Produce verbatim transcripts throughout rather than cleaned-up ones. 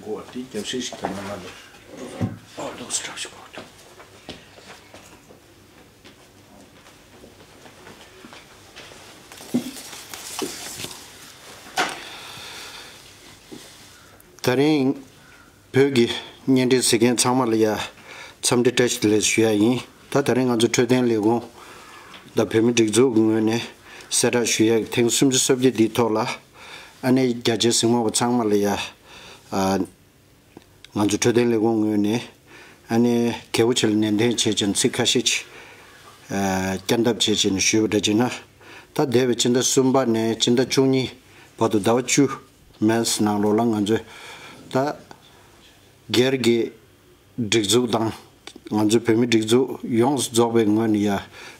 འོ་དེ་རྒྱབ་བཤད་ཞིག་ག་ན་ལ་ལོ། ཨོ་ལོགས་སུ་གྲབས་ཤིག་གོ། ད་རིང་བོད་ཀྱི་གཉེན་སྒྲིག་གཟིགས་མཁན་ཚང་མ་ལ་ཡ་འཚམས་འདྲི་བཀྲ་ཤིས་བདེ་ལེགས་ཞུ་ཡ་ཡིན། ད་ད་རིང་ང་ཚོ་འཕྲོད་བསྟེན་ལས་ཁུངས་དང་བོད་མི་སྒྲིག་འཛུགས་ཀྱི་ངོས་ནས་གསལ་བསྒྲགས་ཞུ་ཡ་ཐེངས་སུམ་ཅུ་སོ་བརྒྱད་འདིའི་ཐོག་ལ་ཨ་ནེ་རྒྱ་ཆེའི་གཟིགས་མོ་བ་ཚང་མ་ལ་ཡ་ཨ། ང་ཚོ་འཕྲོད་བསྟེན་ལས་ཁུངས་ངོས་ནས་ཨ་ནེ་གལ་པོ་ཆེ་ལ་ནན་ཏན་བྱས་ཀྱི་ཚིག་ཁ་ཤས་ཅིག་ཨ། བསྐྱར་ལྡབ་བྱས་ཀྱི་ཞུས་པ་འདྲ་བྱས་ན། ད་འདས་པའི་ཕྱི་ཟླ་གསུམ་པ་ནས་ཕྱི་ཟླ་བཅུ་གཉིས་བར་དུ་ཟླ་བ་བཅུ་མན་ནང་ལོགས་ལ་ང་ཚོས་ད་སྒེར་གྱི་སྒྲིག་འཛུགས་དང་ང་ཚོའི་བོད་མི་སྒྲིག་འཛུགས་ཡོངས་སུ་རྫོགས་པའི་ངོས་ནས་ཡ་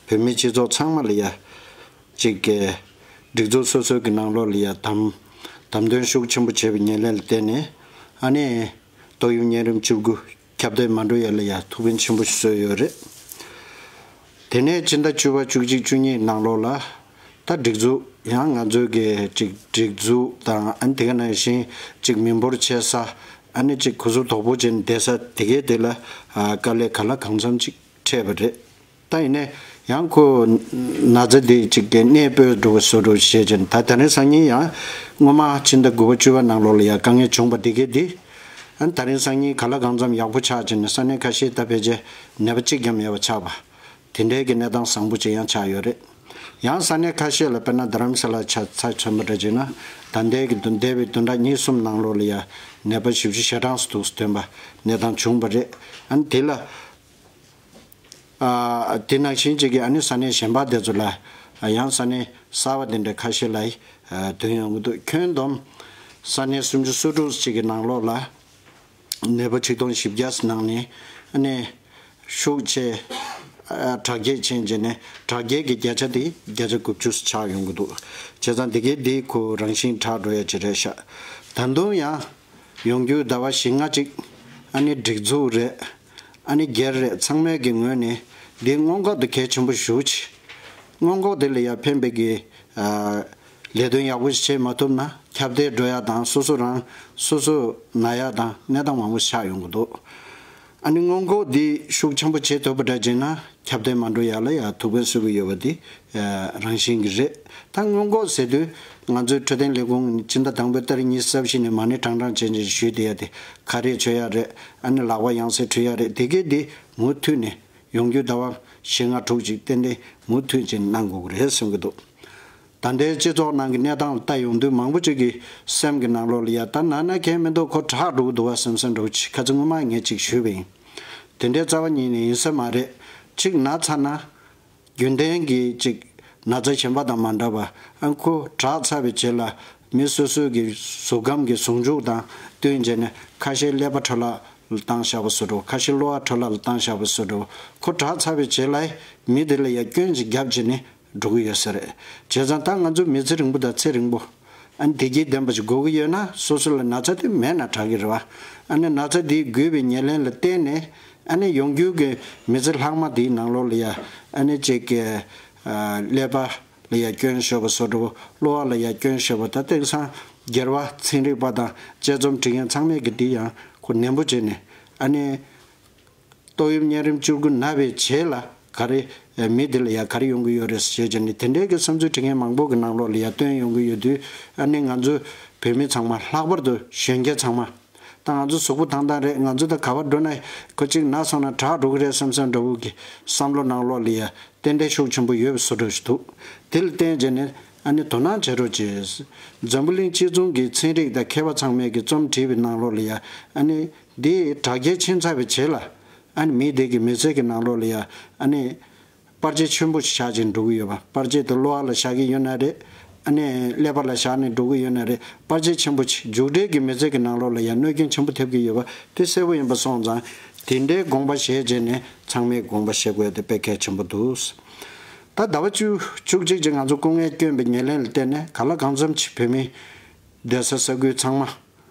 བོད་མི་སྤྱི་ཚོགས་ཚང་མ་ལ་ཡ་གཅིག་གི་སྒྲིག་འཛུགས་སོ་སོའི་གི་ནང་ལོགས་ལ་ཡ་དམ་དམ་དོན་ཤུགས་ཆེན་པོ་བྱས་པའི་ཉེར་ལེན་ལ་བརྟེན་ནས་ཨ་ནེ་ཏོག་དབྱིབས་གཉན་རིམས་བཅུ་དགུ་ཁྱབ་གདལ་མ་འགྲོ་ཡ་ལ་ཡ་ཐུགས་ཕན་ཆེན་པོ་ཞིག་གསོས་ཡོད་རེད། དེ་ནས་ཕྱི་ཟླ་བཅུ་པ་བཅུ་གཅིག་བཅུ་གཉིས་ནང་ལོགས་ལ་ད་སྒྲིག་འཛུགས་ཡང་ང་ཚོའི་གི་ཅིག་སྒྲིག་འཛུགས་དང་ཨ་ནི་དེ་ག་ནང་བཞིན་ཅིག་མི་འབོར་ཆེ་ས་ཨ་ནི་ཅིག་གོ་ཟོ་དོག་པོ་ཅན་བསྡད་ས་དེ་གའི་དེ་ལ་ཨ་དཀའ་ལས་ག་ལ་གང་འཚམ་ཅིག་འཕྲད་པ་རེད། ད་ཡིན་ནའི་ཡང་ཁོ་ན་ཚ་འདི་ཅིག་གི་གནས་སྤོས་འགྲོ་བ་བཟོ་འགྲོ་བྱེད་ཅིང་ད་དེ་རིང་སང་ཉིན་ཡང་སྔོན་མ་ཕྱི་ཟླ་དགུ་པ་བཅུ་པ་ནང་ལོགས་ལ་ཡང་དཀའ་ངལ་བྱུང་བ་འདི་གའི་འདི་ཨ་ནི་ད་རིང་སང་ཉིན་ག་ལ་གང་འཚམ་ཡག་པོ་ཆགས་ཅིང་ནས་ས་གནས་ཁ་ཤས་ད་ཕལ་ཆེར་ནད་པ་གཅིག་ཀྱང་མེད་པ་ཆགས་པ་དེ་འདྲའི་གི་གནས་སྟངས་བཟང་པོ་ཅིག་ཡང་ཆགས་ཡོད་རེད། ཡང་ས་གནས་ཁ་ཤས་ལ་དཔེར་ན་རྡ་རམ་ས་ལ་ཆ་ཚ་མཚོན་པ་འདྲ་བྱས་ན་ད་ལྟའི་གི་བདུན་འདས་པའི་བདུན་ཕྲག་གཉིས་གསུམ་ནང་ལོགས་ལ་ཡང་ནད་པ་བཞི་བཅུ་ཞེ་གྲངས་སུ་འདུག་སེ་ཐོན་པ་གནས་སྟངས་བྱུང་བ་རེད། ཨ་ནི་དེ་ལ། ཨ་དེ་ནང་བཞིན་གཅིག་གིས་ཨ་ནི་ས་གནས་གཞན་པ་དེ་ཚོ་ལ་ཡང་ས་གནས་གསར་པ་དེ་འདྲ་ཁ་ཤས་ལ་ཐོན་ཡོང་གི་འདུག་ཁྱོན་བསྡོམས་ས་གནས་སུམ་ཅུ་སོ་དྲུག་ཅིག་གི་ནང་ལོགས་ལ་ནད་པ་ཆིག་སྟོང་བཞི་བརྒྱ་ནང་ནས་ཨ་ནི་ཤུགས་ཆེ་ཨ་དྲག་སྐྱེད་ཕྱིན་རྗེས་ནས་དྲག་སྐྱེད་ཀྱི་བརྒྱ་ཆ་དེ་བརྒྱ་ཆ་དགུ་བཅུ་ཆགས་ཡོང་གི་འདུག་བྱས་ཙང་དེ་གའི་དེ་ཁོ་རང་བཞིན་དྲག་འགྲོ་ཡ་ཅིག་རེད་ཤག་ད་དུང་ཡང་ཡོང་རྒྱུའི་ཟླ་བ་བཞི་ལྔ་ཅིག་ཨ་ནི་སྒྲིག་འཛུགས་རེད། ཨ་ནི་སྒེར་རེད་ཚང་མའི་གི་ངོས་ནས་འདི་སྔོན་འགོག་དེ་གལ་ཆེན་པོ་ཞེ་པོ་ཅིག་སྔོན་འགོག་དེ་ལ་ཡ་ཕན་པའི་གི་ཨ་ལས་དོན་ཡག་པོ་ཞིག་བྱེད་མ་ཐུབ་ན་ཁྱབ་གདལ་འགྲོ་ཡ་དང་སོ་སོ་རང་སོ་སོ་ན་ཡ་དང་གནས་སྟངས་མང་པོ་ཆགས་ཡོང་གི་འདུག་ཨ་ནི་སྔོན་འགོག་འདི་ཤུགས་ཆེན་པོ་བྱེད་ཐུབ་པ་འདྲ་བྱས་ན་ཁྱབ་གདལ་མ་འགྲོ་ཡ་ལ་ཡ་ཐུགས་ཕན་གསོས་ཀྱི་ཡོད་པ་འདི་རང་བཞིན་གྱི་རེད། ད་སྔོན་འགོག་ཟེར་དུས་ང་ཚོའི་འཕྲོད་བསྟེན་ལས་ཁུངས་ནས་སྤྱི་ཟླ་དང་པོའི་ཏ་རིག་ཉི་ཤུ་རྩ་བཞི་ནས་མ་ཎི་བགྲང་བགྲང་བྱས་བྱས་ཞུས་བསྡད་ཡ་དེ་ཁ་རས་མཆོད་ཡ་རེད། ཨ་ནི་ལག་པ་ཡང་སེ་འཁྲུད་ཡ་རེད། དེ་གས་དེ་མུ་མཐུད་ནས་ཡོང་རྒྱུ་ཟླ་བ་བཞི་ལྔ་དྲུག་ཅིག་ཏན་ཏན་མུ་མཐུད་ཅིག་གནང་དགོས་ཀྱི་རེད་བསམ་གྱི་འདུག་ད་ལྟའི་སྤྱི་ཚོགས་ནང་གི་གནས་སྟངས་ལ་ལྟ་ཡོང་དུས་མང་པོ་ཅིག་གི་སེམས་ཀྱི་ནང་ལོགས་ལ་ཡ་ད་ན་ན་གལ་མི་འདུག་ཁོ་དྲག་འགྲོ་གི་འདུག་བ་བསམ་བསམ་འདྲ་བོ་ཅིག་ཁ་ཚིག་སྔོན་མ་ངས་ཅིག་ཞུས་པ་ཡིན། དེ་འདྲའི་རྩ་བ་ཉིད་ནས་ཡིན་ས་མ་རེད། ཅིག་ན་ཚར་ན། རྒྱུན་ལྡན་གྱི་ཅིག་ན་ཚ་གཞན་པ་དང་མ་འདྲ་བ་ཨ་ཁོ་དྲག་ཚར་བའི་རྗེས་ལ་མི་སོ་སོའི་གི་གཟུགས་ཁམས་ཀྱི་ཟུང་འཇུག་དང་བསྟུན་བྱས་ནས་ཁ་ཤས་ཀླད་པ་འཕྲོ་བརླག་ལ་བཏང་བཞག་པ་བཟོ་འདྲ་བོ་ཁ་ཤས་གློ་བ་འཕྲོ་བརླག་ལ་བཏང་བཞག་པ་བཟོ་འདྲ་བོ་ཁོ་དྲག་ཚར་བའི་རྗེས་ལ་མི་དེ་ལ་ཡ་སྐྱོན་ཅིག་བརྒྱབ་བྱས་ནས་འགྲོ་གི་ཡོད་ས་རེད། བྱས་ཙང་ད་ང་ཚོ་མི་ཚེ་རིང་པོ་དང་ཚེ་རིང་པོ། ཨ་ནི་བདེ་སྐྱིད་ལྡན་པ་ཞིག་དགོས་ཀྱི་ཡོད་ན་སོ་སོ་ལ་ན་ཚ་དེ་མེད་ན་དྲག་གི་རེད་བ། ཨ་ནི་ན་ཚ་དེའི་རྒུད་པའི་ཉེར་ལེན་ལ་བརྟེན་ནས་ཨ་ནི་ཡོང་རྒྱུ་གི་མི་ཚེ་ལྷག་མ་དེའི་ནང་ལོགས་ལ་ཡ་ཨ་ནི་ཅིག་གི་ཀླད་པ་ལ་ཡ་སྐྱོན་ཤོར་བ་བཟོ་འདྲ་བོ་གློ་བ་ལ་ཡ་སྐྱོན་ཤོར་བ་ད་དེང་སང་སྒེར་བ་ཚན་རིག་པ་དང་དཔྱད་རྩོམ་འབྲི་མཁན་ཚང་མས་གི་དེ་ཡང་ཁོ་ནན་པོ་བྱས་ནས་ཨ་ནི། ཏོག་དབྱིབས་གཉན་རིམས་བཅུ་དགུ་ན་བའི་རྗེས་ལ་ག་རེ་མི་དེ་ལ་ཡ་ག་རེ་ཡོང་གི་ཡོད་རེད་ཟེར་བྱས་ནས་དེ་འདྲའི་གི་བསམ་ཚུལ་འབྲི་མཁན་མང་པོ་གི་ནང་ལོགས་ལ་ཡ་བཏོན་ཡོང་གི་ཡོད་དུས་ཨ་ནི་ང་ཚོ་བོད་མི་ཚང་མ་ལྷག་པར་དུ་གཞོན་སྐྱེས་ཚང་མ་ད་ང་ཚོ་གཟུགས་པོ་ཐང་ཐང་རེད། ང་ཚོ་ད་ག་པར་འགྲོ་ན་ཁོ་གཅིག་ན་སོང་ན་དྲག་འགྲོ་གི་རེད་བསམ་བསམ་འདྲ་བོ་གི་བསམ་བློ་ནང་ལོགས་ལ་ཡ་ཏན་ཏན་ཤུགས་ཆེན་པོ་ཡོད་པའི་བཟོ་འདྲ་ཞིག་འདུག་དེ་ལ་བརྟེན་བྱས་ནས་ཨ་ནི་དོ་སྣང་བྱེད་རོགས་གྱིས། འཛམ་བུ་གླིང་སྤྱི་མཚུངས་ཀྱི་ཚན་རིག་དང་མཁས་པ་ཚང་མས་ཀྱི་རྩོམ་བྲིས་པའི་ནང་ལོགས་ལ་ཡ་ཨ་ནི། འདི་དྲག་སྐྱེད་ཕྱིན་ཚར་བའི་རྗེས་ལ་ཨ་ནི་མི་དེ་གི་མི་ཚེ་གི་ནང་ལོགས་ལ་ཡ་ཨ་ནི་པར་ཆས་ཆེན་པོ་ཞིག་བཞག་ཅིང་འགྲོ་གི་ཡོད་པ། པར་ཆས་དེ་གློ་བ་ལ་བཞག་གི་ཡོད་ན་རེད། ཨ་ནི་ཀླད་པ་ལ་བཞག་ནས་འགྲོ་གི་ཡོད་ན་རེད། པར་ཆས་ཆེན་པོ་ཞིག་མཇུག་འབྲས་ཀྱི་མི་ཚེ་གི་ནང་ལོགས་ལ་ཡ་གནོད་སྐྱོན་ཆེན་པོ་ཐེབས་ཀྱི་ཡོད་པ་དེ་གསལ་པོ་ཡིན་པ་སོང་ཙང་དེ་འདྲའི་དགོངས་པ་བཞེས་བྱས་ནས་ཚང་མས་དགོངས་པ་བཞེས་དགོས་ཡ་དེ་དཔེ་གལ་ཆེན་པོ་འདུག་ད་ཟླ་བ་བཅུ་བཅུ་གཅིག་ཅིག་ང་ཚོ་སྐུ་ངལ་བསྐྱོན་པའི་ཉེར་ལེན་ལ་བརྟེན་ནས་ག་ལ་གང་འཚམ་ཅིག་བོད་མི་བསྡད་ས་ས་ཁུལ་ཚང་མ།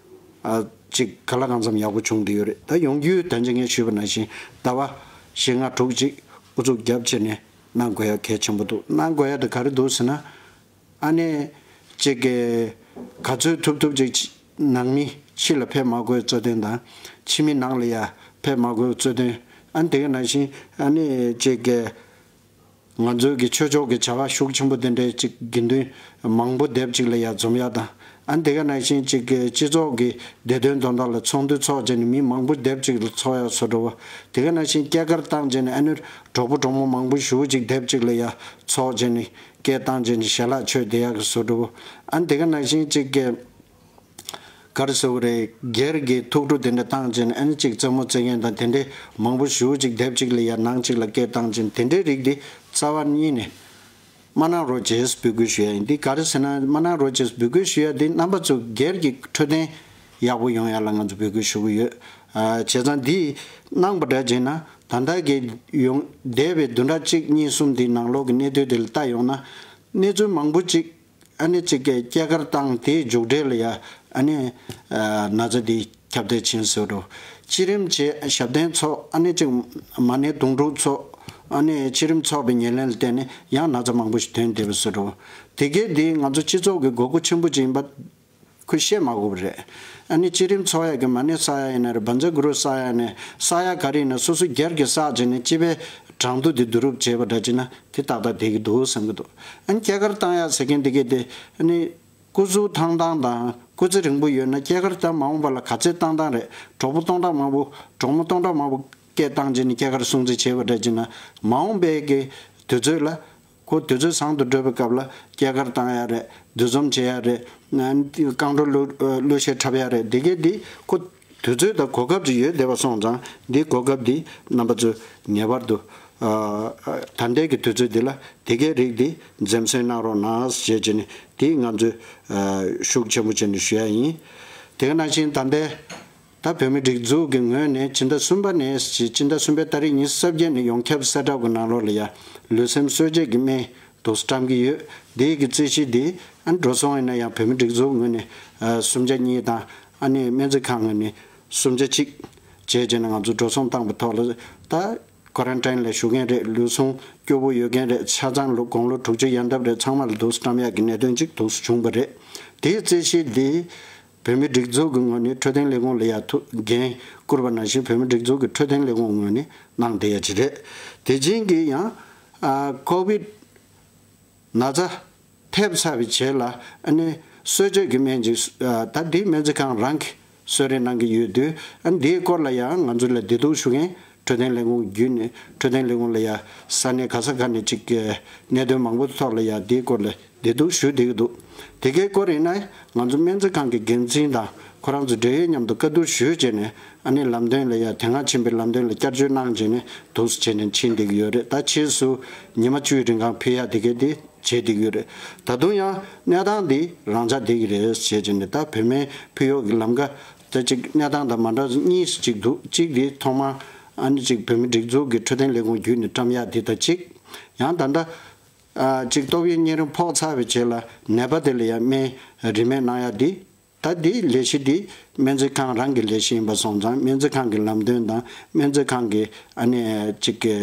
ཨ་ཅིག་ག་ལ་གང་འཚམ་ཡག་པོ་བྱུང་བསྡད་ཡོད་རེད། ད་ཡོང་རྒྱུའི་ད་ཅི་ངས་ཞུས་པ་ནང་བཞིན་ཟླ་བ་བཞི་ལྔ་དྲུག་ཅིག་ཨུ་ཚུགས་རྒྱབ་བྱས་ནས་གནང་དགོས་ཡ་གལ་ཆེན་པོ་འདུག་གནང་དགོས་ཡ་དེ་ག་རེ་འདུག་ཟེར་ན། ཨ་ནི་ཅིག་གི་ག་ཚོད་ཐུབ་ཐུབ་ཅིག་ ནང་མི་ཕྱི་ལ་ཕེབས་མ་དགོས་གཙོ་དོན་དང་། ཕྱི་མི་ནང་ལ་ཡ་ཕེབས་མ་དགོས་གཙོ་དོན། ཨ་ནི་དེ་ག་ནང་བཞིན་ཨ་ནི་ཅིག་གི་ང་ཚོའི་གི་ཆོས་ཕྱོགས་ཀྱི་བྱ་བ་ཤུགས་ཆེན་པོ་དེ་འདྲའི་ཅིག་དགེ་འདུན་མང་པོ་སྡེབ་ཅིག་ལ་ཡ་འཛོམས་ཡ་དང་། ཨ་ནི་དེ་ག་ནང་བཞིན་ཅིག་གི་སྤྱི་ཚོགས་ཀྱི་བདེ་དོན་དོན་དག་ལ་ཚོགས་འདུ་ཚོགས་བྱས་ནས་མི་མང་པོ་སྡེབ་ཅིག་ལ་ཚོགས་ཡ་བཟོ་འདྲ་བོ། དེ་ག་ནང་བཞིན་སྐྱེས་སྐར་བཏང་བྱས་ནས་ཨ་ནི་གྲོགས་པོ་གྲོགས་མོ་མང་པོ་ཞེ་པོ་ཅིག་སྡེབ་ཅིག་ལ་ཡ་ཚོགས་བྱས་ནས་སྐད་བཏང་བྱས་ནས་ཞལ་ལག་མཆོད་བསྡད་ཡ་གི་བཟོ་འདྲ་བོ། ཨ་ནི་དེ་ག་ནང་བཞིན་ཅིག་གི་ག་རེ་ཟེར་དགོས་རེད། སྒེར་གྱི་ཐུགས་སྤྲོ་དེ་འདྲ་བཏང་བྱས་ནས་ཨ་ནི་ཅིག་རྩེད་མོ་རྩེ་མཁན་དང་དེ་འདྲའི་མང་པོ་ཞེ་པོ་ཅིག་སྡེབ་ཅིག་ལ་ཡ་ནང་ཅིག་ལ་སྐད་བཏང་བྱས་ནས་དེ་འདྲའི་རིགས་དེ་རྩ་བ་ཉིད་ནས་མ་གནང་རོགས་བྱེད་འབོད་སྐུལ་ཞུ་ཡ་ཡིན། འདི་ག་རེ་ཟེར་ན་མ་གནང་རོགས་བྱེད་འབོད་སྐུལ་ཞུ་ཡ་འདི་རྣམ་པ་ཚོ་སྒེར་གྱི་འཕྲོད་བསྟེན་ཡག་པོ་ཡོང་ཡ་ལ་ང་ཚོ་འབོད་སྐུལ་ཞུ་གི་ཡོད། ཨ་བྱས་ཙང་འདི་གནང་པ་འདྲ་བྱས་ན་ད་ལྟ་གི་ཡོང་བསྡད་པའི་བདུན་ཕྲག་གཅིག་གཉིས་གསུམ་འདིའི་ནང་ལོགས་ཀྱི་གནད་དོན་དེ་ལ་ལྟ་ཡོང་ན་གནས་ཚུལ་མང་པོ་ཅིག་ཨ་ནི་གཅིག་གི་སྐྱེས་སྐར་བཏང་དེའི་མཇུག་འབྲས་ལ་ཡ་ཨ་ནི་ཨ་ན་ཚ་འདི་ཁྱབ་གདལ་ཕྱིན་ཟེར་འགྲོ། འཆི་རིམ་བྱས་ཞབས་བརྟན་ཚོགས་ཨ་ནི་གཅིག་མ་ཎི་དུང་སྒྲུག་ཚོགས་ཨ་ནི་འཆི་རིམ་ཚོགས་པའི་ཉེར་ལེན་ལ་བརྟེན་ནས་ཡང་ན་ཚ་མང་པོ་ཞིག་ཐོན་བསྡད་པ་ཟེར་འགྲོ། དེ་གས་འདི་ང་ཚོ་སྤྱི་ཚོགས་ཀྱི་དགོས་མཁོ་ཆེན་པོ་ཅིག་ཡིན་པ་ཁོས་བཤད་མ་དགོས་པ་རེད། ཨ་ནི་འཆི་རིམ་ཚོགས་ཡ་གི་མ་ཎི་བསགས་ཡ་ཡིན་ན་རེད། བཛྲ་གུ་རུ་བསགས་ཡ་ནས་བསགས་ཡ་ག་རེ་ཡིན་ན་སོ་སོ་སྒེར་གྱི་བསགས་བྱས་ནས་སྤྱི་པའི་གྲངས་ཐོ་དེ་བསྡུ་རུབ་བྱས་པ་འདྲ་བྱས་ན་དེ་ཏག་ཏག་བསྡད་ཀྱི་འདུག་བསམ་གྱི་འདུག་ཨ་ནི་སྐྱེས་སྐར་བཏང་ཡག་ཟེར་མཁན་དེ་གས་དེ་ཨ་ནི་སྐུ་གཟུགས་ཐང་ཐང་དང་སྐུ་ཚེ་རིང་པོ་ཡོད་ན་སྐྱེས་སྐར་ད་མ་འོངས་པ་ལ་ག་ཚད་བཏང་བཏང་རེད། གྲོགས་པོ་སྟོང་ཕྲག་མང་པོ་གྲོགས་མོ་སྟོང་ཕྲག་མང་པོ་སྐད་བཏང་བྱས་ནས་སྐྱེས་སྐར་སྲུང་བརྩི་བྱས་པ་འདྲ་བྱས་ན་མ་འོངས་པའི་གི་དུས་ཚོད་ལ་ཁོ་དུས་ཚོད་བཟང་དུ་འགྲོ་བའི་སྐབས་ལ་སྐྱེས་སྐར་བཏང་ཡག་རེད། འདུ་འཛོམས་བྱེད་ཡག་རེད། རྐང་བྲོ་གླུ་གླུ་གཞས་འཁྲབ་ཡག་རེད། དེ་གས་འདི་ཁོ་དུས་ཚོད་དང་གོ་སྐབས་ཅིག་ཡོད་བསྡད་པ་སོང་ཙང་འདིའི་གོ་སྐབས་འདི་རྣམ་པ་ཚོས་ངེས་པར་དུ་ཨ་ཨ་ད་ལྟའི་གི་དུས་ཚོད་འདི་ལ་དེ་གའི་རིགས་འདི་འཛེམ་ཟོན་གནང་རོགས་གནང་ཞེས་བྱས་ནས་འདི་ང་ཚོས་ཨ་ཤུགས་ཆེན་པོ་བྱས་ནས་ཞུ་ཡ་ཡིན། དེ་ག་ནང་བཞིན་ད་ལྟའི་ད་བོད་མིའི་སྒྲིག་འཛུགས་ཀྱི་ངོས་ནས་ཕྱི་ཟླ་གསུམ་པ་ནས་ཕྱི་ཟླ་གསུམ་པའི་ཏ་རིག་ཉི་ཤུ་རྩ་བརྒྱད་ནས་ཡོངས་ཁྱབ་གསལ་བསྒྲགས་ཀྱི་ནང་ལོགས་ལ་ཡ་ལུས་སེམས་གསོ་བྱེད་ཀྱི་སྨན་དུ་བཀྲམ་གྱི་ཡོད། འདི་གི་རྩིས་གཞི་འདི་ཨ་ནི་འགྲོ་སོང་ཡིན་ན་ཡང་བོད་མིའི་སྒྲིག་འཛུགས་ངོས་ནས་ཨ་སུམ་བརྒྱ་གཉིས་དང་ཨ་ནི་སྨན་རྩིས་ཁང་ངོས་ནས་སུམ་བརྒྱ་གཅིག་བྱས་བྱས་ནས་ང་ཚོ་འགྲོ་སོང་བཏང་པའི་ཐོག་ལ་ད་ཀོ་རན་ཊིན་ལ་བཞུགས་མཁན་རེད། ལུས་ཟུངས་སྐྱོ་པོ་ཡོད་མཁན་རེད། ཆ་ཚང་ལོ་དགུང་ལོ་དྲུག་ཅུ་ཡན་འདབ་རེད། ཚང་མ་ལ་དུ་བཀྲམ་ཡག་གི་གནད་དོན་ཅིག་དུ་བྱུང་པ་རེད། དེའི་རྩིས་གཞི་འདི་བོད་མིའི་སྒྲིག་འཛུགས་ཀྱི་ངོས་ནས་འཕྲོད་བསྟེན་ལས་ཁུངས་ལ་ཡ་ཐུགས་འགན་བསྐུར་བ་ནང་བཞིན་བོད་མིའི་སྒྲིག་འཛུགས་ཀྱི་འཕྲོད་བསྟེན་ལས་ཁུངས་ངོས་ནས་གནང་བསྡད་ཡ་ཅིག་རེད། དེ་བཞིན་གྱི་ཡང་ཨ་ཀོ་བིད་ན་ཚ་ཐེབས་ཚར་བའི་རྗེས་ལ་ཨ་ནི་གསོ་བཅོས་ཀྱི་སྨན་ཅིག་ཨ་ད་འདི་སྨན་རྩིས་ཁང་རང་གིས་གསོལ་རས་གནང་གི་ཡོད་དུས་ཨ་ནི་འདིའི་སྐོར་ལ་ཡང་ང་ཚོ་ལ་བདེ་སྡུག་ཞུ་མཁན་འཕྲོད་བསྟེན་ལས་ཁུངས་བརྒྱུད་ནས་འཕྲོད་བསྟེན་ལས་ཁུངས་ལ་ཡ་ས་གནས་ག་ས་ག་ནས་ཅིག་གནད་དོན་མང་པོའི་ཐོག་ལ་ཡ་འདིའི་སྐོར་ལ་བདེ་སྡུག་ཞུ་བསྡད་ཀྱི་འདུག་དེ་གའི་སྐོར་ཡིན་ན་ང་ཚོ་སྨན་རྩིས་ཁང་གི་འགན་འཛིན་དང་ཁོ་རང་ཚོ་འབྲེལ་ཡོད་མཉམ་དུ་བཀའ་བསྡུར་ཞུས་བྱས་ནས་ཨ་ནི་ལམ་སྟོན་ལ་ཡ་དེ་སྔ་ཕྱིན་པའི་ལམ་སྟོན་ལ་བསྐྱར་བཅོས་གནང་བྱས་ནས་འདུག་སེ་བྱས་ནས་ཕྱིན་བསྡད་ཀྱི་ཡོད་རེད། ད་ཕྱིས་སུ་ཉི་མ་བཅུའི་རིང་གང་ཕུལ་ཡ་དེ་གའི་དེ་བྱས་བསྡད་ཀྱི་ཡོད་རེད། ད་དུང་ཡང་གནས་སྟངས་འདི་རང་འཇགས་བསྡད་ཀྱི་རེད་ཞེས་བྱས་ནས་ད་བོད་སྨན་ཕུལ་གཡོག་གི་ལམ་ཀ་ད་ཅིག་གནས་སྟངས་དང་མ་འདྲ་གཉིས་ཅིག་འདུག་གཅིག་འདི་ཐོག་མར་ཨ་ནི་ཅིག་བོད་མི་སྒྲིག་འཛུགས་ཀྱི་འཕྲོད་བསྟེན་ལས་ཁུངས་བརྒྱུད་ནས་བཀྲམ་ཡག་འདི་དང་གཅིག་ཡང་ད་ལྟ་ཨ་ཅིག་ཏོག་དབྱིབས་གཉན་རིམས་ཕོག་ཚར་བའི་རྗེས་ལ་ནད་པ་དེ་ལ་ཡང་སྨན་རིན་མེད་གནང་ཡག་འདི། ད་འདི་ལས་གཞི་འདི་སྨན་རྩིས་ཁང་རང་གི་ལས་གཞི་ཡིན་པ་སོང་ཙང་སྨན་རྩིས་ཁང་གི་ལམ་སྟོན་དང་སྨན་རྩིས་ཁང་གི་ཨ་ནི་ཅིག་གི་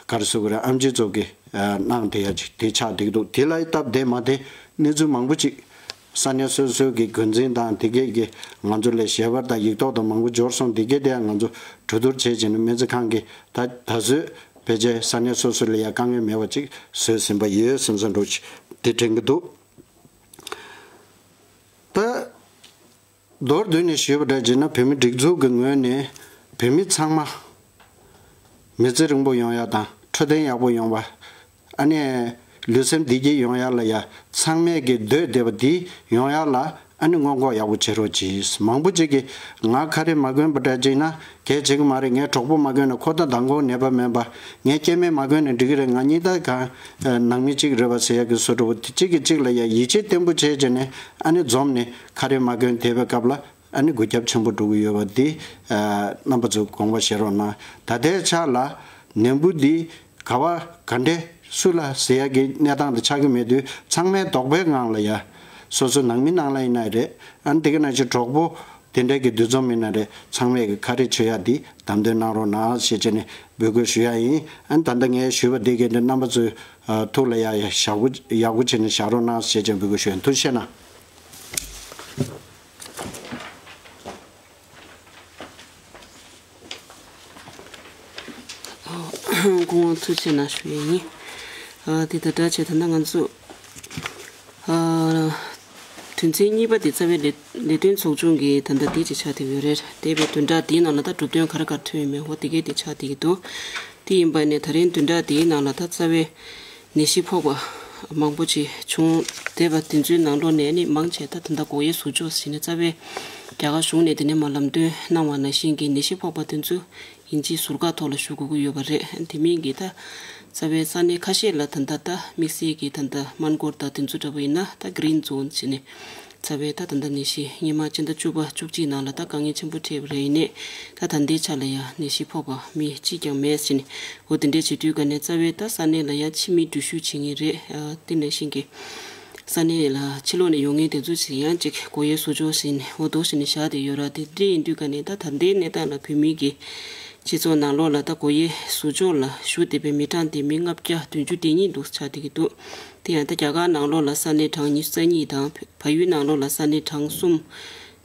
ག་རེ་ཟེར་དགོས་རེད། ཨེམ་ཆི་ཚོ་གི་ཨ་གནང་བསྡད་ཡ་ཅིག་དེ་ཆགས་བསྡད་ཀྱི་འདུག་དེ་ལ་སྟབས་བདེ་མ་བདེ་གནས་ཚུལ་མང་པོ་ཅིག་ས་གནས་སོ་སོའི་གི་འགོ་འཛིན་དང་དེ་གས་ཀྱི་ང་ཚོ་ལ་ཞལ་པར་དང་ཡིག་ཐོག་དང་མང་པོ་འབྱོར་སོང་། དེ་གས་དེ་ཡང་ང་ཚོ་གྲོས་བསྡུར་བྱས་བྱས་ནས་སྨན་རྩིས་ཁང་གི་ད་ད་གཟོད་ཕལ་ཆེར་ས་གནས་སོ་སོ་ལ་ཡ་དཀའ་ངལ་མེད་པ་ཅིག་བཟོས་ཟིན་པ་ཡོད་བསམ་བསམ་འདྲ་ཅིག་དེ་དྲན་གྱི་འདུག་ད། མདོར་བསྡུས་ནས་ཞུས་པ་འདྲ་བྱས་ན་བོད་མི་སྒྲིག་འཛུགས་ཀྱི་ངོས་ནས་བོད་མི་ཚང་མ་མི་ཚེ་རིང་པོ་ཡོང་ཡ་དང་འཕྲོད་བསྟེན་ཡག་པོ་ཡོང་བ། ཨ་ནི་ལུས་སེམས་བདེ་སྐྱིད་ཡོང་ཡ་ལ་ཡ་ཚང་མས་ཀྱི་འདོད་བསྡད་པ་འདི་ཡོང་ཡ་ལ་ཨ་ནི་སྔོན་འགོག་ཡག་པོ་བྱེད་རོགས་གྱིས། མང་པོ་ཅིག་གིས་ང་ཁ་རས་མ་གོན་པ་འདྲ་བྱས་ན་གལ་ཆེ་གི་མ་རེད། ངས་གྲོགས་པོ་མ་གོན་ན་ཁོ་ད་མདང་དགོང་ནད་པ་མེད་པ། ངས་སྐྱེ་དམན་མ་གོན་ན་འགྲིག་གི་རེད། ང་གཉིས་ད་གང་ནང་མི་གཅིག་རེད་པ་ཟེར་ཡ་གི་བཟོ་འདྲ་བོ་དེ་གཅིག་གིས་གཅིག་ལ་ཡ་ཡིད་ཆེས་བརྟན་པོ་བྱས་བྱས་ནས་ཨ་ནི་འཛོམས་ནས་ཁ་རས་མ་གོན་བསྡད་པའི་སྐབས་ལ་ཨ་ནི་འགོས་ཁྱབ་ཆེན་པོ་འགྲོ་གི་ཡོད་པ་འདི་རྣམ་པ་ཚོས་དགོངས་པ་བཞེས་རོགས་གནང་། ད་ལྟའི་ཆ་ལ་ནད་འབུ་འདི་ག་བ་ག་འདྲས་སུ་ལ་ཟེར་ཡ་གི་གནས་སྟངས་དེ་ཆགས་ཀྱི་མེད་དུས་ཚང་མས་དོགས་པའི་ངང་ལ་ཡ་སོ་སོ་ནང་མི་ནང་ལ་ཡིན་ན་རེད། ཨ་ནི་དེ་ག་ནང་བཞིན་གྲོགས་པོ་དེ་འདྲས་ཀྱི་འདུ་འཛོམས་ཡིན་ན་རེད། ཚང་མས་ཀྱི་ཁ་རས་མཆོད་ཡ་འདི་དམ་དོན་གནང་རོགས་གནང་ཞེས་བྱས་ནས་འབོད་སྐུལ་ཞུ་ཡ་ཡིན། ཨ་ནི་ད་ལྟ་ངས་ཞུས་པ་འདི་གས་འདི་རྣམ་པ་ཚོས་ཨ་ཐུགས་ལ་ཡ་ཡ་ཡག་པོ་ཡག་པོ་བྱས་ནས་བཞག་རོགས་གནང་ཞེས་བྱས་འབོད་སྐུལ་ཞུ་ཡ་ཡིན། ཐུགས་རྗེ་གནང་། སྐུ་ངོ་ཐུགས་རྗེ་གནང་ཞུ་ཡས་ཡིན། ཨ་དེ་དང་སྦྲགས་བྱས་ད་ལྟ་ང་ཚོ་ཨ་དོན་ཚན་གཉིས་པ་དེ་རྩ་བའི་ལས་ལས་དོན་ཚོགས་ཆུང་གི་ད་ལྟ་དེ་ཅིག་ཆགས་བསྡད་ཡོད་རེད། འདས་པའི་བདུན་ཕྲག་དེའི་ནང་ལ་ད་གྲུབ་དོན་ག་རེ་ག་རེ་ཐོན་ཡོད་མེད་འོ་དེ་གས་དེ་ཆགས་བསྡད་ཀྱི་འདུག་དེ་ཡིན་པ་ནས་ད་རིང་བདུན་ཕྲག་དེའི་ནང་ལ་ད་རྩ་བའི་ནད་གཞི་ཕོག་པ་མང་པོ་ཅིག་བྱུང་བསྡད་པ་དེ་ཚོའི་ནང་ལོགས་ནས་ནི་མང་ཆེ་ད་ད་ལྟ་སྒོ་དབྱེ་ཟུར་འཇོག་ཟེར་ནས་རྩ་བའི་རྒྱ་གར་གཞུང་ནས་དེ་ནས་མར་ལམ་སྟོན་གནང་བ་ནང་བཞིན་གྱི་ནད་གཞི་ཕོག་པ་དེ་ཚོ་དབྱིན་ཇིའི་ཟུར་བཀག་ཐོག་ལ་བཞུགས་དགོས་ཀྱི་ཡོད་པ་རེད། དེ་མིན་གྱི་ད་རྩ་བའི་ས་གནས་ཁ་ཤས་ལ་ད་ལྟ་ད་དམིགས་བསལ་གྱི་ད་ལྟ་སྨན་སྐོར་དང་དེ་ཚོ་འདྲ་པོ་ཡིན་ན་ད་Green Zone་བྱས་ནས་རྩ་བའི་ད་ད་ལྟ་ནད་གཞི་སྔོན་མ་སྤྱི་ཟླ་བཅུ་པ་བཅུ་གཅིག་ནང་ལ་ད་དཀའ་ངལ་ཆེན་པོ་འཕྲད་པ་རེད། ཡིན་ནའི་ད་ད་ལྟའི་ཆ་ལ་ཡང་ནད་གཞི་ཕོག་པ་མི་གཅིག་ཀྱང་མེད་ཟེར་ནས་འོ་དེ་འདྲས་བྱེད་དུས་ག་ནས་རྩ་བའི་ད་ས་གནས་ལ་ཡང་ཕྱི་མི་འགྲུལ་བཞུད་བྱེད་ངེས་རེད། ཨ་དེ་ནང་བཞིན་གྱི་ས་གནས་ལ་ཕྱི་ལོགས་ནས་ཡོང་མཁན་དེ་ཚོ་ཞིག་ཡང་ཅིག་སྒོ་དབྱེ་ཟུར་འཇོག་ཟེར་ནས་འོ་འདུག་ཟེར་ནས་བཞག་བསྡད་ཡོད་ར། དེ་འདྲ་ཡིན་དུས་ག་ནས་ད་ད་ལྟའི་གནས་སྟངས་ལ་བོད་མི་གི་སྤྱི་ཚོགས་ནང་ལོགས་ལ་ད་སྒོ་དབྱེ་ཟུར་འཇོག་ལ་ཞུགས་བསྡད་པའི་མི་གྲངས་དེ་མི་ལྔ་བརྒྱ་བདུན་ཅུ་དེ་ཉིད་འདུག་ཆགས་བསྡད་ཀྱི་འདུག་དེ་ཡང་ད་རྒྱ་གར་ནང་ལོགས་ལ་ས་གནས་གྲངས་ཉི་ཤུ་རྩ་གཉིས་དང་བལ་ཡུལ་ནང་ལོགས་ལ་ས་གནས་གྲངས་གསུམ་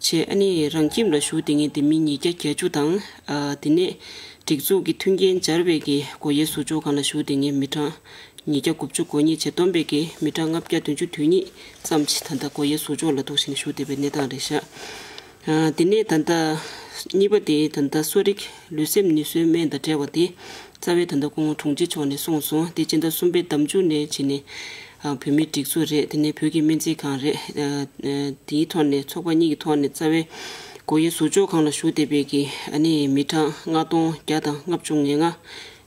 བྱས། ཨ་ནི་རང་ཁྱིམ་ལ་ཞུགས་བསྡད་མཁན་དེ་མི་ཉིས་བརྒྱ་བརྒྱད་ཅུ་དང་། ཨ་དེ་ནས་སྒྲིག་འཛུགས་ཀྱི་མཐུན་རྐྱེན་སྦྱར་བའི་གི་སྒོ་དབྱེ་ཟུར་འཇོག་ཁང་ལ་ཞུགས་བསྡད་མཁན་མི་གྲངས་ཉིས་བརྒྱ་དགུ་བཅུ་གོ་གཉིས་བྱས། བསྡོམས་པའི་གི་མི་གྲངས་ལྔ་བརྒྱ་བདུན་ཅུ་དོན་གཉིས་ཙམ་ཅིག་ད་ལྟ་སྒོ་དབྱེ་ཟུར་འཇོག་ལ་འདུག་བཞིན་ཞུགས་བསྡད་པའི་གནས་སྟངས་རེད་ཤག་ཨ་དེ་ནས་ད་ལྟ་གཉིས་པ་དེ་ད་ལྟ་གསོ་རིག་ལུས་སེམས་ནུས་གསོའི་སྨན་དང་འབྲེལ་བ་དེ་རྩ་བའི་ད་ལྟ་སྐུ་ངོ་དྲུང་ཆེ་མཆོག་ནས་གསུངས་སོང་། དེ་སྤྱི་ཟླ་གསུམ་པའི་ཟླ་མཇུག་ནས་བྱས་ནས་ཨ་བོད་མིའི་སྒྲིག་འཛུགས་རེད། དེ་ནས་བོད་ཀྱི་སྨན་རྩིས་ཁང་རེད། ཨ་ཨ་དེའི་ཐོག་ནས་ཚོགས་པ་གཉིས་ཀྱི་ཐོག་ནས་རྩ་བའི་སྒོ་དབྱེ་ཟུར་འཇོག་ཁང་ལ་ཞུགས་བསྡད་པའི་གི་ཨ་ནི་མི་གྲངས་ལྔ་སྟོང་བརྒྱ་དང་ལྔ་བཅུ་ང་ལྔ།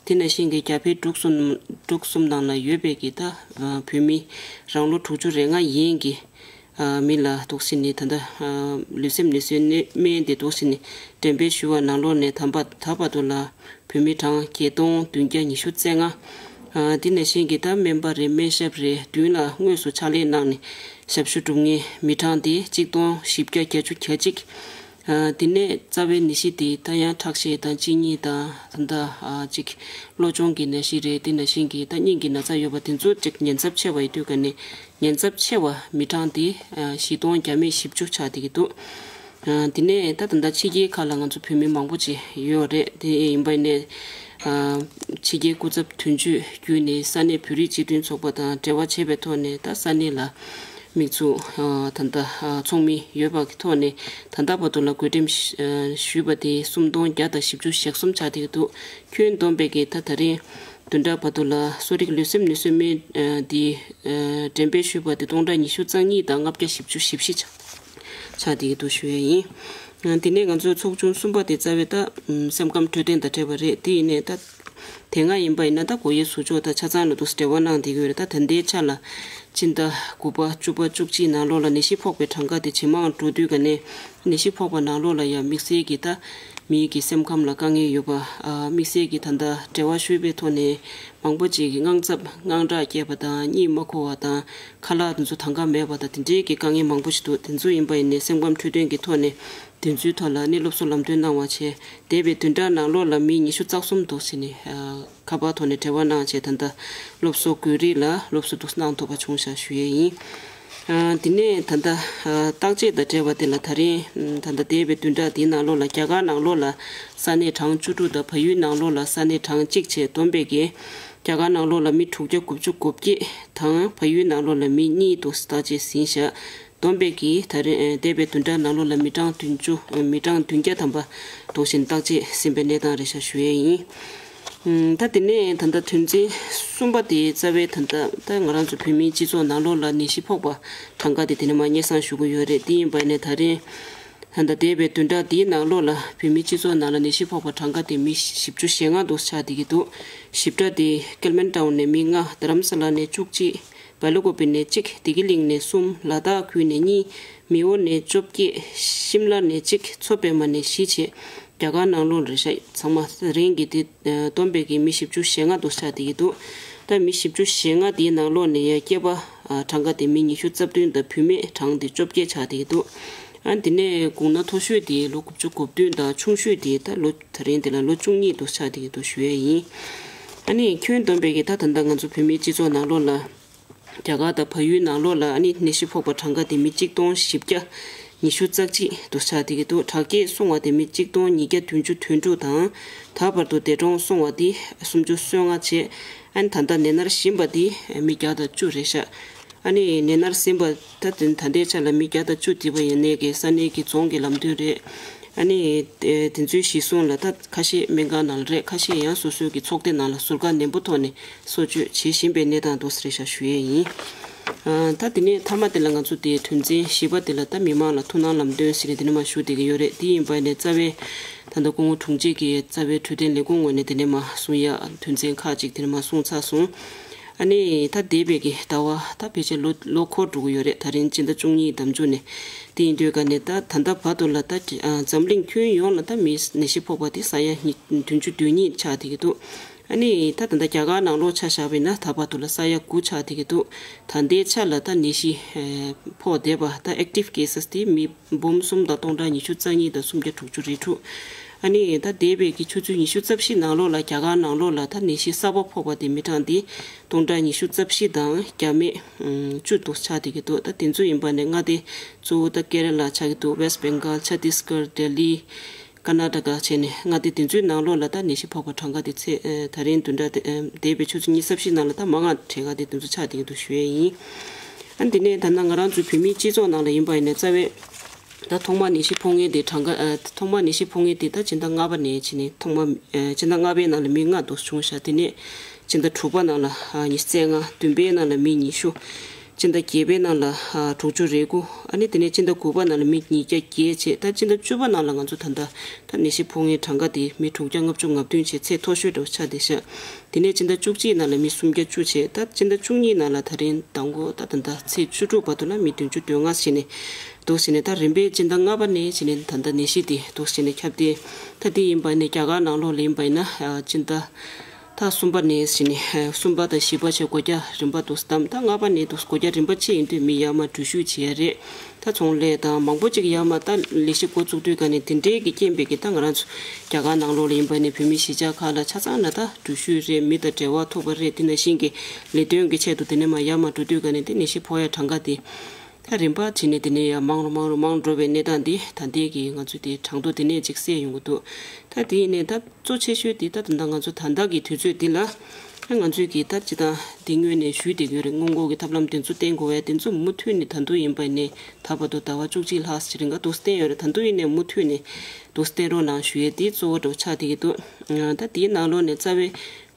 དེ་ནང་བཞིན་གྱི་རྒྱ་བལ་འབྲུག་གསུམ་འབྲུག་གསུམ་ནང་ལ་ཡོད་པའི་གི་ད་ཨ་བོད་མི་རང་ལོ་དྲུག་ཅུ་རེ་ལྔ་ཡན་གྱི་ཨ་མི་ལ་འདུག་སེ་ནི་ད་ལྟ་ཨ་ལུས་སེམས་ནུས་གསོའི་སྨན་དེ་འདུག་སེ་ནི་འགྲེམས་སྤེལ་ཞུ་བ་ནང་ལོགས་ནས་ད་བར་ད་བར་དུ་ལ་བོད་མི་གྲངས་བརྒྱད་སྟོང་བདུན་བརྒྱ་ཉི་ཤུ་རྩ་ལྔ། ཨ་དེ་ནང་བཞིན་གྱི་ད་སྨན་པ་རེད། སྨན་ཞབས་རེད། མདུན་ལ་དངོས་སུ་ཕྱག་ལས་གནང་ནས་ཞབས་ཞུ་སྒྲུབ་མཁན་མི་གྲངས་དེ་གཅིག་སྟོང་བཞི་བརྒྱ་བརྒྱད་ཅུ་གྱ་གཅིག་ཨ་དེ་ནས་རྩ་བའི་ནད་གཞི་དེ་ད་ཡང་ཁྲག་ཤེད་དང་གཅིན་སྙི་དང་ད་ལྟ་ཨ་ཅིག་གློ་གཅོང་གི་ནད་གཞི་རེད། དེ་ནང་བཞིན་གྱི་ད་སྙིང་གི་ན་ཚ་ཡོད་པ་དེ་ཚོ་ཅིག་ཉེན་ཚབས་ཆེ་བ་ཡིན་དུས་ག་ནས་ཉེན་ཚབས་ཆེ་བ་མི་གྲངས་དེ་ཨ་བཞི་སྟོང་བརྒྱ་མེད་བཞི་བཅུ་ཆགས་བསྡད་ཀྱི་འདུག་ཨ་དེ་ནས་ད་ད་ལྟ་ཕྱི་རྒྱལ་ཁག་ལ་ང་ཚོ་བོད་མི་མང་པོ་ཅིག་ཡོད་རེད། དེ་ཡིན་པ་ནས་ཨ་ཕྱི་རྒྱལ་སྐུ་ཚབ་དོན་གཅོད་བརྒྱུད་ནས་ས་གནས་བོད་རིགས་སྤྱི་མཐུན་ཚོགས་པ་དང་འབྲེལ་བ་བྱས་པའི་ཐོག་ནས་ད་ས་གནས་ལ་དམིགས་ཚུལ་ཨ་ད་ལྟ་ཨ་ཚོགས་མི་ཡོད་པ་གི་ཐོག་ནས་ད་ལྟ་བར་དུ་ལ་བགོ་འགྲེམས་ཞུས་པ་དེ་སུམ་སྟོང་བརྒྱ་དང་བཞི་བཅུ་ཞེ་གསུམ་ཆགས་བསྡད་ཀྱི་འདུག་ཁྱོན་བསྡོམས་པའི་གི་ད་ད་རེས་བདུན་ཕྲག་བར་དུ་ལ་གསོ་རིག་ལུས་སེམས་ནུས་གསོའི་སྨན་ཨ་འདི་ཨ་འགྲེམས་སྤེལ་ཞུས་པ་དེ་སྟོང་ཕྲག་ཉི་ཤུ་རྩ་གཉིས་དང་ལྔ་བརྒྱ་བཞི་བཅུ་ཞེ་བཞི་ཆགས་ཆགས་བསྡད་ཀྱི་འདུག་ཞུ་ཡས་ཡིན། ཨ་དེ་ནས་ང་ཚོའི་ཚོགས་ཆུང་གསུམ་པ་དེ་རྩ་བའི་ད་ཨམ་སེམས་ཁམས་འཕྲོད་བསྟེན་དང་འབྲེལ་བ་རེད། དེ་ཡིན་ནའི་ད་དེ་སྔ་ཡིན་པ་ཡིན་ན་ད་སྒོ་དབྱེ་ཟུར་འཇོག་དང་ཆ་ཚང་ལ་འདུག་འབྲེལ་བ་གནང་བསྡད་ཀྱི་ཡོད་རེད། ད་ད་ལྟའི་ཆ་ལ་སྤྱི་ཟླ་དགུ་པ་བཅུ་པ་བཅུ་གཅིག་ནང་ལོགས་ལ་ནད་གཞི་ཕོག་པའི་གྲངས་ཀ་དེ་ཇེ་མང་འགྲོ་དུས་ག་ནས་ནད་གཞི་ཕོག་པ་ནང་ལོགས་ལ་ཡང་དམིགས་བསལ་གྱི་ད་མིའི་གི་སེམས་ཁམས་ལ་དཀའ་ངལ་ཡོད་པ་ཨ་དམིགས་བསལ་གྱི་ད་ལྟ་འབྲེལ་བ་ཞུས་པའི་ཐོག་ནས་མང་པོ་ཅིག་གིས་དངངས་འཚབ་དངངས་སྐྲག་སྐྱེས་པ་དང་གཉིད་མ་ཁུག་པ་དང་ཁ་ལག་དེ་ཚོ་དང་ག་མེད་པ་དང་དེ་འདྲའི་གི་དཀའ་ངལ་མང་པོ་ཞིག་འདུག་དེ་ཚོ་ཡིན་པ་ཡིན་ནའི་སེམས་ཁམས་འཕྲོད་བསྟེན་གྱི་ཐོག་ནས་དེ་ཚོའི་ཐོག་ལ་ནི་སློབ་གསོ་ལམ་སྟོན་གནང་བ་བྱས། འདས་པའི་བདུན་ཕྲག་ནང་ལོགས་ལ་མི་ཉི་ཤུ་རྩ་གསུམ་འདུག་ཟེར་ནས་ཨ་ཁ་པར་ཐོག་ནས་འབྲེལ་བ་གནང་བྱས་ད་ལྟ་སློབ་གསོ་དགོས་རིགས་ལ་སློབ་གསོ་འདུག་གནང་ཐུབ་པ་བྱུང་ཤག་ཞུ་ཡས་ཡིན། ཨ་དེ་ནས་ད་ལྟ་ཨ་བརྟག་དཔྱད་དང་འབྲེལ་བ་དེ་ལ་ད་རིང་ད་ལྟ་འདས་པའི་བདུན་ཕྲག་འདིའི་ནང་ལོགས་ལ་རྒྱ་གར་ནང་ལོགས་ལ་ས་གནས་གྲངས་བཅུ་དྲུག་དང་བལ་ཡུལ་ནང་ལོགས་ལ་ས་གནས་གྲངས་གཅིག་བྱས། བསྡོམས་པའི་གི་རྒྱ་གར་ནང་ལོགས་ལ་མི་དྲུག་བརྒྱ་དགུ་བཅུ་གོ་བརྒྱད་དང་བལ་ཡུལ་ནང་ལོགས་ལ་མི་གཉིས་འདུག་བརྟག་དཔྱད་ཟིན་ཤག་བསྡོམས་པའི་གི་ད་རེས་འདས་པའི་བདུན་ཕྲག་ནང་ལོགས་ལ་མི་གྲངས་བདུན་ཅུ་མི་གྲངས་བདུན་བརྒྱ་ཐམ་པ་འདུག་བཞིན་བརྟག་དཔྱད་ཟིན་པའི་གནས་སྟངས་རེད་ཤག་ཞུ་ཡས་ཡིན། ད་དེ་ནས་ད་ལྟ་དོན་ཚན་གསུམ་པ་དེ་རྩ་བའི་ད་ལྟ་ད་ང་རང་ཚོ་བོད་མིའི་སྤྱི་ཚོགས་ནང་ལོགས་ལ་ནད་གཞི་ཕོག་པ་གྲངས་ཀ་དེ་དེ་ནས་མར་སྙན་སེང་ཞུ་གི་ཡོད་རེད། དེ་ཡིན་པ་ནས་ད་རེས་ད་ལྟ་འདས་པའི་བདུན་ཕྲག་འདིའི་ནང་ལོགས་ལ་བོད་མིའི་སྤྱི་ཚོགས་ནང་ལ་ནད་གཞི་ཕོག་པ་གྲངས་ཀ་དེ་མི་བཞི་བཅུ་ཞེ་ལྔ་འདུག་ཆགས་བསྡད་ཀྱི་འདུག་བཞི་བརྒྱ་དེ་ཀལ་མན་ཊའུན་ནས་མི་ལྔ། རྡ་རམ་ས་ལ་ནས་བཅུ་གཅིག་བལ་ཀོ་པི་ནས་གཅིག་བདེ་སྐྱིད་གླིང་ནས་གསུམ། ལ་དྭགས་ཁུལ་ནས་གཉིས། མེའོ་ནས་བཅོ་བརྒྱད། ཤིམ་ལ་ནས་གཅིག་མཚོ་པདྨ་ནས་བཞི་བྱས། རྒྱ་གར་ནང་ལོགས་རེད་ཤག་ཚང་མ་རིང་གི་དེ་བསྡོམས་པའི་གི་མི་བཞི་བཅུ་ཞེ་ལྔ་འདུག་ཆགས་བསྡད་ཀྱི་འདུག་ད་མི་བཞི་བཅུ་ཞེ་ལྔ་དེའི་ནང་ལོགས་ནས་ཡང་སྐྱེས་པ་གྲངས་ཀ་དེ་མི་ཉི་ཤུ་རྩ་བདུན་དང་བུད་མེད་གྲངས་དེ་བཅོ་བརྒྱད་ཆགས་བསྡད་ཀྱི་འདུག་ཨ་དེ་ནས་དགུང་ན་མཐོ་ཤོས་དེ་ལོ་དགུ་བཅུ་གོ་བདུན་དང་ཆུང་ཤོས་དེ་ད་ལོ་ད་རིང་དེ་ལ་ལོ་བཅུ་གཉིས་འདུག་ཆགས་བསྡད་ཀྱི་འདུག་ཞུ་ཡས་ཡིན། ཨ་ནི་ཁྱོན་བསྡོམས་པའི་གི་ད་ད་ལྟ་ང་ཚོ་བོད་མིའི་སྤྱི་ཚོགས་ནང་ལོགས་ལ། རྒྱ་གར་དང་བལ་ཡུལ་ནང་ལོགས་ལ་ཨ་ནི་ནད་གཞི་ཕོག་པ་གྲངས་ཀ་དེ་མི་གཅིག་སྟོང་བཞི་བརྒྱ་ ཉི་ཤུ་རྩ་གཅིག་དུ་ཆགས་བསྡད་ཀྱི་འདུག་དྲག་སྐྱེད་སོང་བ་དེ་མི་གཅིག་སྟོང་ཉིས་བརྒྱ་བདུན་ཅུ་དོན་དྲུག་དང་། ད་བར་དུ་འདས་གྲོངས་སོང་བ་དེ་སུམ་ཅུ་སོ་ལྔ་བྱས། ཨ་ནི་ད་ལྟ་ནད་མནར་བཞིན་པ་དེ་མི་བརྒྱ་དང་བཅུ་རེད་ཤག་ཨ་ནི་ནད་མནར་ཟིན་པ་ད་དེ་ད་ལྟའི་ཆ་ལ་མི་བརྒྱ་དང་བཅུ་དེ་བ་ཡིན་ནའི་གི་ས་གནས་ཀྱི་རྫོང་གི་ལམ་སྟོན་རེད། ཨ་ནི་དེ་དེ་ཚོའི་གཞི་བཟུང་ལ་ད་ཁ་ཤས་སྨན་ཁང་ནང་ལ་རེད། ཁ་ཤས་ཡང་སོ་སོའི་གི་ཚོགས་སྡེ་ནང་ལ་ཟུར་བཀག་ནན་པོ་ཐོག་ནས་གསོ་བཅོས་བྱེད་བཞིན་པའི་གནས་སྟངས་འདུག་ཟེར་ཤག་ཞུ་ཡས་ཡིན། ཨ་ད་དེ་ནས་མཐའ་མ་དེ་ལ་ང་ཚོ་དེའི་དོན་ཚན་བཞི་པ་དེ་ལ་ད་མི་མང་ལ་ཐུགས་སྣང་ལམ་སྟོན་ཟེར་ནས་དེ་ནས་མར་ཞུ་བསྡད་ཀྱི་ཡོད་རེད། དེ་ཡིན་པ་ནས་རྩ་བའི་ད་ལྟ་སྐུ་ངོ་དྲུང་ཆེ་གིས་རྩ་བའི་འཕྲོད་བསྟེན་ལས་ཁུངས་ངོས་ནས་དེ་ནས་མར་གསུང་ཡ་དོན་ཚན་ཁག་ཅིག་དེ་ནས་མར་གསུངས་ཚར་སོང་། ཨ་ནི་ད་འདས་པའི་གི་ཟླ་བ་ད་ཕལ་ཆེར་ལོ་ལོ་འཁོར་འགྲོ་གི་ཡོད་རེད། ད་རིང་སྤྱི་ཟླ་བཅུ་གཉིས་འདབ་མཇུག་ནས། དེ་ཡིན་དུས་ག་ནས་ད་ད་ལྟ་བར་དུ་ལ་ད་ཨ་འཛམ་གླིང་ཁྱོན་ཡོངས་ལ་ད་མི་ནད་གཞི་ཕོག་པ་དེ་ས་ཡ་ཉི་བདུན་ཅུ་དོན་གཉིས་ཆགས་བསྡད་ཀྱི་འདུག་ཨ་ནི་ད་ད་ལྟ་རྒྱ་གར་ནང་ལོགས་ཆ་བཞག་པ་ཡིན་ན་ད་བར་དུ་ལ་ས་ཡ་དགུ་ཆགས་བསྡད་ཀྱི་འདུག་ད་ལྟའི་ཆ་ལ་ད་ནད་གཞི་ཨ་ཕོག་བསྡད་པ་ད་active cases དེ་མི་འབུམ་གསུམ་དང་སྟོང་ཕྲག་ཉི་ཤུ་རྩ་གཉིས་དང་སུམ་བརྒྱ་དྲུག་ཅུ་རེ་དྲུག་ཨ་ནི་ད་འདས་པའི་གི་ཆུ་ཚོད་ཉི་ཤུ་རྩ་བཞི་ནང་ལོགས་ལ་རྒྱ་གར་ནང་ལོགས་ལ་ད་ནད་གཞི་གསར་པ་ཕོག་པ་དེ་མི་གྲངས་དེ་སྟོང་ཕྲག་ཉི་ཤུ་རྩ་བཞི་དང་བརྒྱ་མེད་བཅུ་དུ་ཆགས་བསྡད་ཀྱི་འདུག་ད་དེ་ཚོ་ཡིན་པ་ནས་མངའ་སྡེ་གཙོ་བོ་ད་ཀེ་ར་ལ་ཆགས་ཀྱི་འདུག West Bengal, Chhattisgarh, Delhi, Karnataka བྱས་ནས་མངའ་སྡེ་དེ་ཚོའི་ནང་ལོགས་ལ་ད་ནད་གཞི་ཕོག་པ་གྲངས་ཀ་དེ་ཚེ་ད་རིང་བདུན་ཕྲག་འདས་པའི་ཆུ་ཚོད་ཉི་ཤུ་རྩ་བཞི་ནང་ལ་ད་མང་ང་གྲངས་ཀ་དེ་དེ་ཚོ་ཆགས་བསྡད་ཀྱི་འདུག་ཞུ་ཡས་ཡིན། ཨ་འདི་ནས་ད་ནང་ང་རང་ཚོའི་བོད་མིའི་སྤྱི་ཚོགས་ནང་ལ་ཡིན་པ་ཡིན་ན་རྩ་བའི། ད་ཐོག་མ་ནད་གཞི་ཕོག་མཁན་དེ་གྲངས་ཀ་ཨ་ཐོག་མ་ནད་གཞི་ཕོག་མཁན་དེ་ད་སྤྱི་ཟླ་ལྔ་པ་ནས་ཕྱིན་ནས་ཐོག་མ་ཨ་སྤྱི་ཟླ་ལྔ་པའི་ནང་ལ་མི་ལྔ་དུ་བྱུང་ཤག་དེ་ནས་སྤྱི་ཟླ་དྲུག་པ་ནང་ལ་ཨ་ཉི་ཤུ་རྩ་ལྔ། བདུན་པའི་ནང་ལ་མི་ཉི་ཤུ། སྤྱི་ཟླ་བརྒྱད་པའི་ནང་ལ་ཨ་དྲུག་ཅུ་རེ་དགུ། ཨ་ནི་དེ་ནས་སྤྱི་ཟླ་དགུ་པ་ནང་ལ་མི་ཉིས་བརྒྱ་བརྒྱད་བྱས། ད་སྤྱི་ཟླ་བཅུ་པ་ནང་ལ་ང་ཚོ་ད་ལྟ་ད་ནད་གཞི་ཕོག་མཁན་གྲངས་ཀ་དེ་མི་དྲུག་བརྒྱ་ལྔ་བཅུ་ང་བདུན་བྱས། ཚད་མཐོ་ཤོས་འདྲ་བོ་ཆགས་བསྡད་ཤག་དེ་ནས་སྤྱི་ཟླ་བཅུ་གཅིག་ནང་ལ་མི་སུམ་བརྒྱ་བཅུ་བྱས། ད་སྤྱི་ཟླ་བཅུ་གཉིས་ནང་ལ་ད་རིང་དང་པོ་ད་ད་ལྟ་ཚེས་བཅུ་དྲུག་བར་དུ་ལ་མི་བདུན་ཅུ་དོན་ལྔ་ཟིན་ནས་འདུག་ཟིན་ནས། ད་རིམ་པས་སྤྱི་ཟླ་ལྔ་པ་ནས་ཕྱིན་ནས་ད་ལྟ་ནད་གཞི་དེ་འདུག་ཟིན་ནས་ཁྱབ་སྟེ། ད་དེ་ཡིན་པ་ནས་རྒྱ་གར་ནང་ལོགས་ལ་ཡིན་པ་ཡིན་ན་ཨ་སྤྱི་ཟླ་ད་གསུམ་པ་ནས་ཕྱིན་ནས་ཨ་གསུམ་པ་དང་བཞི་པ་བྱས་སྒོ་རྒྱག་རིམ་པ་འདུག་བདམས། ད་ལྔ་པ་ནས་འདུག་སྒོ་རྒྱག་རིམ་པ་ཕྱེ་ཡིན་དུས་མི་ཡར་མར་འགྲུལ་བཞུད་བྱེད་ཡ་རེད། ད་ཚོང་ལས་དང་མང་པོ་ཅིག་ཡར་མར་ད་ལས་གཞི་འགོ་བཙུགས་དུས་ག་ནས་དེ་འདྲའི་གི་རྐྱེན་པས་གི་ད་ང་རང་ཚོ་རྒྱ་གར་ནང་ལོགས་ལ་ཡིན་པ་ནས་བོད་མི་གཞིས་ཆགས་ཁག་ལ་ཆ་ཚང་ལ་ད་འགྲུལ་བཞུད་རེད། མི་དང་འབྲེལ་བ་ཐུབ་པ་རེད། དེ་ནང་བཞིན་གི་ལས་དོན་གི་ཆེད་དུ་དེ་ནས་མར་ཡར་མར་འགྲོ་དུས་ག་ནས་དེ་ནད་གཞི་ཕོག་ཡ་གྲངས་ཀ་དེ་ད་རིམ་པ་བྱས་ནས་དེ་ནས་ཡར་མང་རུ་མང་རུ་མང་འགྲོ་བའི་གནས་སྟངས་འདི་ད་ལྟའི་གི་ང་ཚོའི་དེ་གྲངས་ཐོ་དེ་ནས་ཅིག་གསལ་ཡོང་གི་འདུག་ད་དེ་ཡིན་ནས་ད་གཙོ་ཆེ་ཤོས་དེ་ད་ད་ལྟ་ང་ཚོ་ད་ལྟ་གི་དུས་ཚོད་འདི་ལ་ང་ཚོས་གི་ད་ཅི་ད་འདི་སྔོན་ནས་ཞུས་བསྡད་ཀྱི་ཡོད་རེད། སྔོན་འགོག་གི་ཐབས་ལམ་དེ་ཚོ་བསྟེན་དགོས་ཡ་དེ་ཚོ་མུ་མཐུད་ནས་ད་དུང་ཡིན་པ་ཡིན་ནས་ད་བར་དུ་ཟླ་བ་བཅུ་གཅིག་ལྷག་ཅིག་རིང་ག་དུ་བསྟེན་ཡོད་རེད། ད་དུང་ཡིན་ནས་མུ་མཐུད་ནས་དུ་བསྟེན་རོགས་གནང་ཞུ་ཡས་དེ་གཙོ་བོ་འདྲ་བོ་ཆགས་བསྡད་ཀྱི་འདུག་ད་དེའི་ནང་ལོགས་ནས་རྩ་བའི་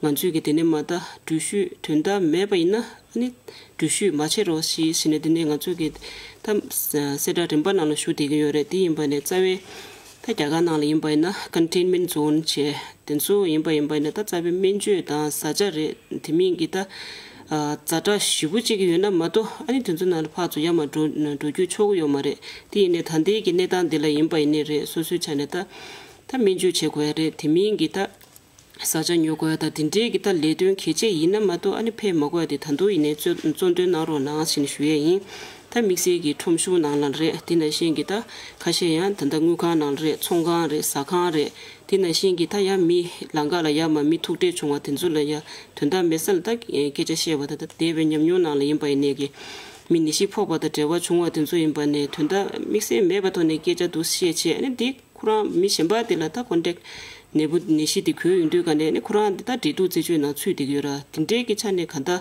ང་ཚོས་ཀྱི་དེ་ནས་མ་ད་འགྲུལ་བཞུད་དོན་དག་མེད་པ་ཡིན་ན་ཨ་ནི་འགྲུལ་བཞུད་མ་བྱེད་རོགས་ཞེས་ཟེར་ནས་དེ་ནས་ང་ཚོས་ཀྱི་ད་གསལ་བསྒྲགས་རིམ་པ་ནང་ལ་ཞུ་བསྡད་ཀྱི་ཡོད་རེད། དེ་ཡིན་པ་ནས་རྩ་བའི་ད་རྒྱ་གར་ནང་ལ་ཡིན་པ་ཡིན་ན་containment zone བྱས་དེ་ཚོ་ཡིན་པ་ཡིན་པ་ཡིན་ན་ད་རྩ་བའི་སྨན་བཅོས་དང་བཟའ་བཅའ་རེད། དེ་མིན་གྱི་ད་ཛ་དྲག་ཞེ་པོ་ཅིག་ཡོད་ན་མ་གཏོགས་ཨ་ནི་དེ་ཚོ་ནང་ལ་ཕར་ཚུར་ཡར་མར་འགྲོ་འགྲོ་རྒྱུ་ཆོག་གི་ཡོད་མ་རེད། དེ་ཡིན་ནས་ད་ལྟའི་གི་གནས་སྟངས་འདི་ལ་ཡིན་པ་ཡིན་ནའི་རེད། སོ་སོའི་ཆ་ནས་ད་ད་སྨན་བཅོས་བྱེད་དགོས་ཡ་རེད། དེ་མིན་གྱི་ད་བཟའ་བཅའ་ཉོ་དགོས་ཡ་ད་དེ་འདྲའི་གི་ད་ལས་དོན་གལ་ཆེ་ཡིན་ན་མ་གཏོགས་ཨ་ནི་ཕེབས་མ་དགོས་ཡ་དེ་ད་དུང་ཡིན་ནའི་གཙོ་གཙོ་འདོན་གནང་རོགས་གནང་ཞེས་ཞུ་ཡས་ཡིན། ད་དམིགས་བསལ་གྱི་ཁྲོམ་གཞུང་ནང་ལ་རེད། དེ་ནང་བཞིན་གྱི་ད་ཁ་ཤས་ཡང་ད་ལྟ་དངུལ་ཁང་ནང་ལ་རེད། ཚོང་ཁང་རེད། ཟ་ཁང་རེད། དེ་ནང་བཞིན་གྱི་ད་ཡང་མི་ལམ་ཁ་ལ་ཡར་མར་མི་ཐུག་འཕྲད་བྱུང་བ་དེ་ཚོ་ལ་ཡང་དོན་དག་མེད་ས་ལ་ད་སྐད་ཆ་བཤད་པ་ད་ད་འདས་པའི་ཉམས་མྱོང་ནང་ལ་ཡིན་པ་ཡིན་ནའི་གི་མི་ནད་གཞི་ཕོག་པ་དང་འབྲེལ་བ་བྱུང་བ་དེ་ཚོ་ཡིན་པ་ནས་དོན་དག་དམིགས་བསལ་མེད་པ་ཐོག་ནས་སྐད་ཆ་འདུག་བཤད་བྱས་ཨ་ནི་འདི། ཁོ་རང་མི་གཞན་པ་དེ་ལ་ད་ཀོན་ཊེག་ནད་འབུ་ནད་གཞི་དེ་འགོས་ཡོང་དུས་ག་ནས་ནི་ཁོ་རང་འདི་ད་འབྲེལ་གཏུག་རྩད་གཅོད་ནང་ཚུད་བསྡད་ཀྱི་ཡོད་ར། དེ་འདྲའི་གི་ཆ་ནས་ག་ད་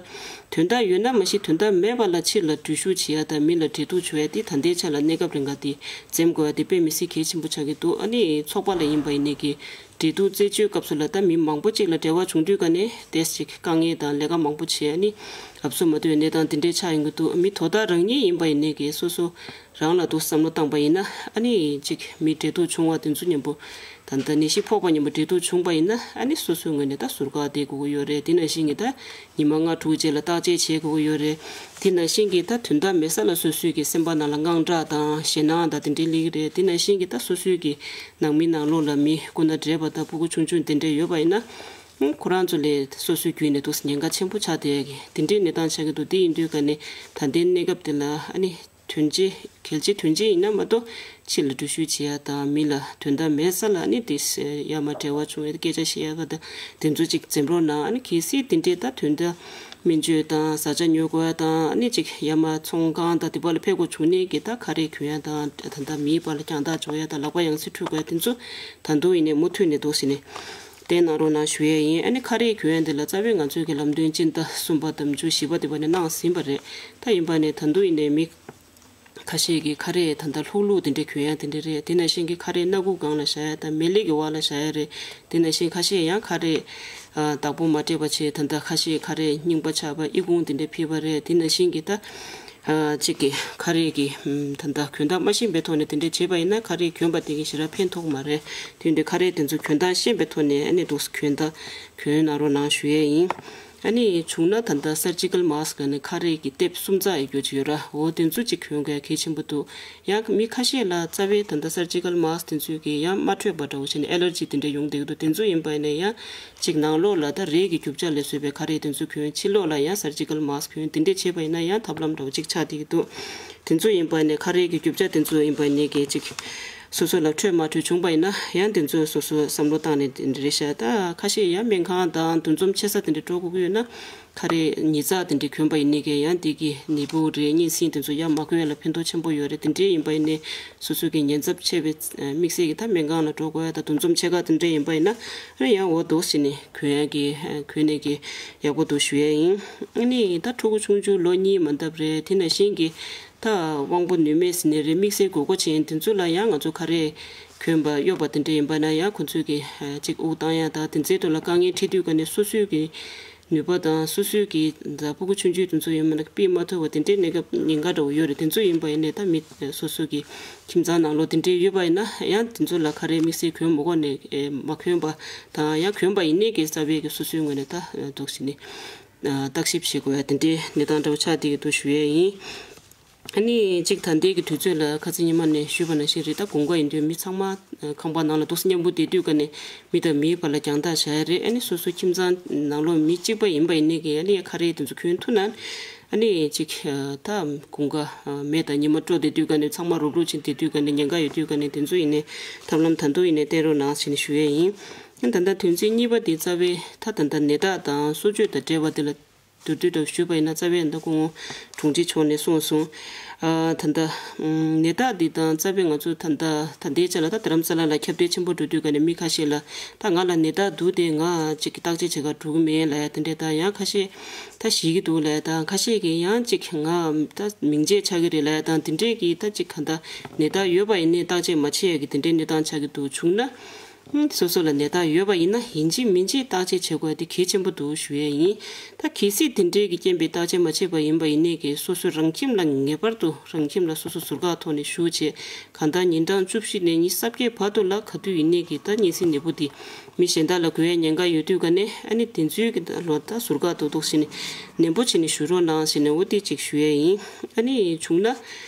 དོན་དག་ཡོད་ན་མ་གཞི་དོན་དག་མེད་པ་ལ་ཕྱིར་ལ་འགྲུལ་བཞུད་བྱེད་ཡ་དང་མི་ལ་འབྲེལ་གཏུག་བྱེད་ཡ་དེ་ད་ལྟའི་ཆ་ལ་གནས་སྐབས་རིང་ག་དེ་འཛེམ་དགོས་ཡ་དེ་དཔེ་མི་སྲིད་གལ་ཆེན་པོ་ཆགས་ཀྱི་འདུག་ཨ་ནི་ཚོགས་པ་ལ་ཡིན་པ་ཡིན་ནའི་གི་འབྲེལ་གཏུག་རྩད་གཅོད་སྐབས་སུ་ལ་ད་མི་མང་པོ་ཅིག་ལ་འབྲེལ་བ་བྱུང་དུས་ག་ནས་ཏེས་ཅིག་དཀའ་ངལ་དང་ལས་ཀ་མང་པོ་བྱེད་ཨ་ནི་ཨབ་སུ་མ་ཐུབ་པའི་གནས་སྟངས་དེ་འདྲའི་ཆགས་ཡོང་གི་འདུག་མི་དོ་བདག་རང་ཉིད་ཡིན་པ་ཡིན་ནའི་གི་སོ་སོ། རང་ལ་དུ་བསམ་བློ་བཏང་པ་ཡིན་ན་ཨ་ནི་གཅིག་མི་འབྲེལ་གཏུག་བྱུང་བ་དེ་ཚོ་མཉམ་པོ་ད་ལྟ་ནད་གཞི་ཕོག་པ་མཉམ་པོ་འབྲེལ་གཏུག་བྱུང་པ་ཡིན་ན་ཨ་ནི་སོ་སོའི་ངོས་ནས་ད་ཟུར་བཀག་བསྡད་དགོས་ཀྱི་ཡོད་རེད། དེ་ནང་བཞིན་གྱི་ད་ཉི་མ་ལྔ་དྲུག་རྗེས་ལ་བརྟག་དཔྱད་བྱེད་དགོས་ཀྱི་ཡོད་རེད། དེ་ནང་བཞིན་གྱི་ད་དོན་དག་མེད་ས་ལ་སོ་སོའི་གི་སེམས་པ་ནང་ལ་དངངས་སྐྲག་དང་ཞེད་སྣང་དང་དེ་འདྲའི་སླེབས་ཀྱི་རེད། དེ་ནང་བཞིན་གྱི་ད་སོ་སོའི་གི་ནང་མི་ནང་ལོགས་ལ་མི་སྐུ་ན་བགྲེས་པ་དང་ཕྲུ་གུ་ཆུང་ཆུང་དེ་འདྲ་ཡོད་པ་ཡིན་ན་ཁོ་རང་ཚོ་ལས་སོ་སོའི་བརྒྱུད་ནས་དུ་ཉེན་ཁ་ཆེན་པོ་ཆགས་བསྡད་ཀྱི་དེ་འདྲའི་གནས་སྟངས་ཆགས་ཀྱི་འདུག་དེ་ཡིན་དུས་ག་ནས་ད་ལྟའི་གནས་སྐབས་དེ་ལ་ཨ་ནི། དོན་ཆེ་གལ་ཆེ་དོན་ཆེ་ཡིན་ན་མ་གཏོགས་ཕྱི་ལ་འགྲུལ་བཞུད་བྱེད་ཡ་དང་མི་ལ་དོན་དག་མེད་ས་ལ་ནི་དེ་ཡ་མ་འབྲེལ་བ་བྱུང་བའི་སྐད་ཆ་བཤད་ཡ་ག་ད་དེ་ཚོ་ཅིག་འཛེམ་རོགས་གནང་། ཨ་ནི་གལ་སྲིད་དེ་འདྲའི་ད་དོན་དག་ སྨན་བཅོས་དང་བཟའ་བཅའ་ཉོ་དགོས་ཡ་དང་། ཨ་ནི་ཅིག་ཡར་མར་ཚོང་ཁང་དང་དེ་པ་ལ་ཕེབས་དགོས་བྱུང་ནས་ཀྱི་ད་ཁ་རས་གྱོན་ཡ་དང་། ད་ལྟ་མིའི་བར་ལ་རྒྱང་ཐག་འཇོག་ཡ་དང་། ལག་པ་ཡང་སེ་འཁྲུད་དགོས་ཡ་དེ་ཚོ་ད་དུང་ཡིན་ནས་མུ་མཐུད་ནས་འདུག་ཟེར་ནས་དེ་གནང་རོགས་གནང་ཞུ་ཡ་ཡིན། ཨ་ནི་ཁ་རས་གྱོན་ཡ་འདི་ལ་རྩ་བའི་ང་ཚོའི་གི་ལམ་སྟོན་སྤྱི་ཟླ་གསུམ་པ་དང་བཅུ་བཞི་པ་དེ་པ་ནས་གནང་ཟིན་པ་རེད། ད་ཡིན་པ་ནས་ད་དུང་ཡིན་ནས་མི་ཁ་ཤས་ཀྱིས་ཁ་རས་ད་ལྟ་ལྷུག་ལྷུག་དེ་འདྲས་གྱོན་ཡ་དེ་འདྲས་རེད། དེ་ནང་བཞིན་གྱི་ཁ་རས་སྣ་ཁུག་སྒང་ལ་བཞག་ཡ་དང་མལ་ལས་ཀྱི་འོག་ལ་བཞག་ཡ་རེད། དེ་ནང་བཞིན་ཁ་ཤས་ཡང་ཁ་རས་ཨ་བདག་པོ་མ་སྤྲད་པ་བྱས། ད་ལྟ་ཁ་ཤས་ཁ་རས་རྙིང་པ་ཆགས་པ་ཨི་ཁུང་དེ་འདྲས་ཕུད་པ་རེད། དེ་ནང་བཞིན་གྱི་ད་ཨ་གཅིག་གི་ཁ་རས་ཀྱི་ཨམ་ད་ལྟ་གྱོན་སྟངས་མ་ཤེས་པའི་ཐོག་ནས་དེ་འདྲས་བྱས་པ་ཡིན་ན་ཁ་རས་གྱོན་པ་དེ་གིས་ཞེ་དྲག་ཕན་ཐོགས་མ་རེད། དེ་འདྲས་ཁ་རས་དེ་ཚོ་གྱོན་སྟངས་ཤེས་པའི་ཐོག་ནས་ཨ་ནི་འདུག་གྱོན་སྟངས་གྱོན་གནང་རོགས་གནང་ཞུ་ཡས་ཡིན། ཨ་ནི་བྱུང་ན་ད་ལྟ་སར་ཇི་ཀལ་མཱ་སི་ཀ་ནི་ཁ་རས་ཀྱི་ཊེབ་གསུམ་ཙམ་ཡོད་རྒྱུ་ཅིག་ཡོད་ར། འོ་དེ་ཚོ་ཅིག་གྱོན་དགོས་གལ་ཆེན་པོ་འདུག། ཡང་མི་ཁ་ཤས་ལ་རྩ་བའི་ད་ལྟ་སར་ཇི་ཀལ་མཱ་སི་ཀ་དེ་ཚོའི་གི་ཡང་མ་འཕྲོད་པ་འདྲ་བོ་བྱས་ནས་ཨེ་ལར་ཇི་དེ་འདྲ་ཡོང་བསྡད་ཀྱི་འདུག། དེ་ཚོ་ཡིན་པ་ཡིན་ན་ཡང་ཅིག་ནང་ལོགས་ལ་ད་རས་ཀྱི་རྒྱུ་ཆ་ལ་བཟོས་པའི་ཁ་རས་དེ་ཚོ་གྱོན། ཕྱི་ལོགས་ལ་ཡང་སར་ཇི་ཀལ་མཱ་སི་ཀ་གྱོན། དེ་འདྲས་བྱས་པ་ཡིན་ན་ཡང་ཐབས་ལམ་འདྲ་བོ་ཅིག་ཆགས་བསྡད་ཀྱི་འདུག། དེ་ཚོ་ཡིན་པ་ནས་ཁ་རས་ཀྱི་རྒྱུ་ཆ་དེ་ཚོ་ཡིན་པ་ནས་གལ་ཅིག་སོ་སོ་ལ་འཕྲོད་མ་འཕྲོད་བྱུང་པ་ཡིན་ན་ཡང་དེ་ཚོ་སོ་སོ་བསམ་བློ་བཏང་ནས་དེ་འདྲ་རེད་ཤག། ད་ཁ་ཤས་ཡང་སྨན་ཁང་དང་འདུ་འཛོམས་ཆེ་ས་དེ་འདྲ་འགྲོ་དགོས་ཀྱི་ཡོད་ན་ཁ་རས་ཉིས་བརྩེགས་དེ་འདྲ་གྱོན་པ་ཡིན་ནའི་གལ་ཡང་དེ་གི་ནད་འབུ་རེད་གཉན་སྲིན་དེ་ཚོ་ཡང་མ་གྱོན་ཡ་ལ་ཕན་ཐོགས་ཆེན་པོ་ཡོད་རེད། དེ་འདྲ་ཡིན་པ་ཡིན་ནའི་སོ་སོ་གི་ཉེན་ཚབས་ཆེ་བའི་དམིགས་བསལ་གྱི་ད་སྨན་ཁང་ལ་འགྲོ་དགོས་ཡ་ད་འདུ་འཛོམས་ཆེ་ཁག་དེ་འདྲ་ཡིན་པ་ཡིན་ན་ཨ་ནི་ཡང་འོ་འདུག་ཟེར་ནས་གྱོན་ཡ་གི་གྱོན་ནས་གི་ཡག་པོ་འདུག་ཞུ་ཡ་ཡིན། ཨ་ནི་ད་ཕྲུ་གུ་ཆུང་ཆུང་ལོ་གཉིས་མ་འདབ་རེད། དེ་ནང་བཞིན་གྱི་ད་དབང་པོ་ནུས་མེད་ཟེར་ནི་རེད། དམིགས་བསལ་དགོས་མཁོ་ཅན་དེ་ཚོ་ལ་ཡང་ང་ཚོ་ཁ་རས་གྱོན་པ་གཡོག་པ་དེ་འདྲ་ཡིན་པ་ན་ཡང་ཁོ་ཚོས་ཀྱི་ཅིག་དབུགས་བཏང་ཡ་ད་དེ་ཚོའི་ཐོག་ལ་དཀའ་ངལ་འཕྲད་དུས་ག་ནས་སོ་སོའི་གི་ནུས་པ་དང་སོ་སོའི་གི་ད་ཕྲུ་གུ་ཆུང་ཆུང་དེ་ཚོ་ཡོད་མ་ན་ཕུད་མ་ཐུབ་པ་དེ་འདྲའི་གནས་སྐབས་ཉེན་ཁ་འདྲ་བོ་ཡོད་རེད། དེ་ཚོ་ཡིན་པ་ཡིན་ནའི་ད་མི་སོ་སོ་གི་ཁྱིམ་ཚང་ནང་ལོགས་དེ་འདྲའི་ཡོད་པ་ཡིན་ན་ཡང་དེ་ཚོ་ལ་ཁ་རས་དམིགས་བསལ་གྱོན་མ་དགོས་ནས་མ་གྱོན་པ་དང་ཡང་གྱོན་པ་ཡིན་ནའི་གི་རྩ་བའི་གི་སོ་སོའི་ངོས་ནས་ད་འདུག་ཟེར་ནས་བརྟག་ཞིབ་བྱེད་དགོས་ཡ་དེ་འདྲའི་གནས་སྟངས་འདྲ་བོ་ཆགས་བསྡད་ཀྱི་འདུག་ཞུ་ཡས་ཡིན། ཨ་ནི་གཅིག་ད་ལྟའི་གི་དུས་ཚོད་ལ་ཁ་སང་ཉི་མ་ནས་ཞུས་པ་ནང་བཞིན་རེད། ད་དགུན་ཁ་ཡིན་དུས་མི་ཚང་མ་ཁང་པ་ནང་ལ་འདུག་སེ་མཉམ་པོ་བསྡད་དུས་ག་ནས་མི་དང་མིའི་བར་ལ་རྒྱང་ཐག་བཞག་ཡ་རེད། ཨ་ནི་སོ་སོ་ཁྱིམ་ཚང་ནང་ལོགས་མི་གཅིག་པ་ཡིན་པ་ཡིན་ནའི་གི་ཨ་ནི་ཁ་རས་དེ་ཚོ་གྱོན་ཐུབ་ན་ཨ་ནི་གཅིག་ད་དགུན་ཁ་མེ་དང་ཉི་མ་དཀྲོག་བསྡད་དུས་ག་ནས་ཚང་མ་རུབ་རུབ་ཕྱིན་བསྡད་དུས་ག་ནས་ཉེན་ཁ་ཡོད་དུས་ག་ནས་དེ་ཚོ་ཡིན་ནའི་ཐབས་ལམ་ད་དུང་ཡིན་ནའི་བསྟེན་རོགས་གནང་ཟེར་ནས་ཞུ་ཡས་ཡིན། ཨ་ད་ལྟ་དོན་ཚན་གཉིས་པ་དེ་རྩ་བའི་ད་ད་ལྟ་ནད་རྟགས་དང་གསོ་བཅོས་དང་འབྲེལ་བ་དེ་ལ་མདོར་བསྡུས་འདྲ་ཞུས་པ་ཡིན་ན་རྩ་བའི་ད་སྐུ་ངོ་དྲུང་ཆེ་མཆོག་ནས་གསུངས་སོང་། ཨ་ད་ལྟ་ཨམ་ནད་རྟགས་འདི་དང་རྩ་བའི་ང་ཚོ་ད་ལྟ་ད་ལྟའི་ཆ་ལ་ད་རྡ་རམ་ས་ལ་ལ་ཁྱབ་གདལ་ཆེན་པོ་འགྲོ་དུས་ག་ནས་མི་ཁ་ཤས་ལ་ད་ང་ལ་ནད་རྟགས་འདུག་སྟེ་ང་ཅིག་གི་བརྟག་དཔྱད་བྱེད་གར་འགྲོ་གི་མེད་ལབ་ཡ་དེ་འདྲས་དང་། ཡང་ཁ་ཤས་ད་ཞི་གི་འདུག་ལབ་ཡ་དང་། ཁ་ཤས་ཀྱིས་ཡང་ཅིག་ང་ད་མིང་རྗེས་ཆགས་ཀྱི་རེད་ལབ་ཡ་དང་། དེ་འདྲས་ཀྱི་ད་ཅིག་ག་ད་ནད་རྟགས་ཡོད་པ་ཡིན་ནའི་བརྟག་དཔྱད་མ་བྱེད་ཡ་གི་དེ་འདྲས་གནས་སྟངས་ཆགས་ཀྱི་འདུག། བྱུང་ན། སོ་སོ་ལ་ནད་རྟགས་ཡོད་པ་ཡིན་ན་ཡིན་གཅིག་མིན་གཅིག་བརྟག་དཔྱད་བྱེད་དགོས་དེ་གལ་ཆེན་པོ་འདུག་ཞུ་ཡས་ཡིན། ད་གལ་སྲིད་དེ་འདྲའི་གི་རྐྱེན་པས་བརྟག་དཔྱད་མ་བྱས་པ་ཡིན་པ་ཡིན་ནའི་གི་སོ་སོ་རང་ཁྱིམ་ལ་ངེས་པར་དུ་རང་ཁྱིམ་ལ་སོ་སོ་ཟུར་བཀག་ཐོག་ནས་བཞུགས་བྱས། གང་ལྟར་ཉིན་གྲངས་བཅུ་བཞི་ནས་ཉི་ཤུ་རྩ་བརྒྱད་བར་དུ་ལ་ག་དུས་ཡིན་ནའི་གི་ད་གཉན་སྲིན་ནད་འབུ་དེ་མི་གཞན་དག་ལ་འགོས་ཡའི་ཉེན་ཁ་ཡོད་དུས་ག་ནས་ཨ་ནི་དེ་ཚོའི་གི་ད་ལོ་ད་ཟུར་བཀག་ཏོག་ཏོག་བྱས་ནས་ནན་པོ་བྱས་ནས་བཞུགས་རོགས་གནང་ཟེར་ནས་འོ་དེ་གཅིག་ཞུ་ཡས་ཡིན། ཨ་ནི་བྱུང་ན།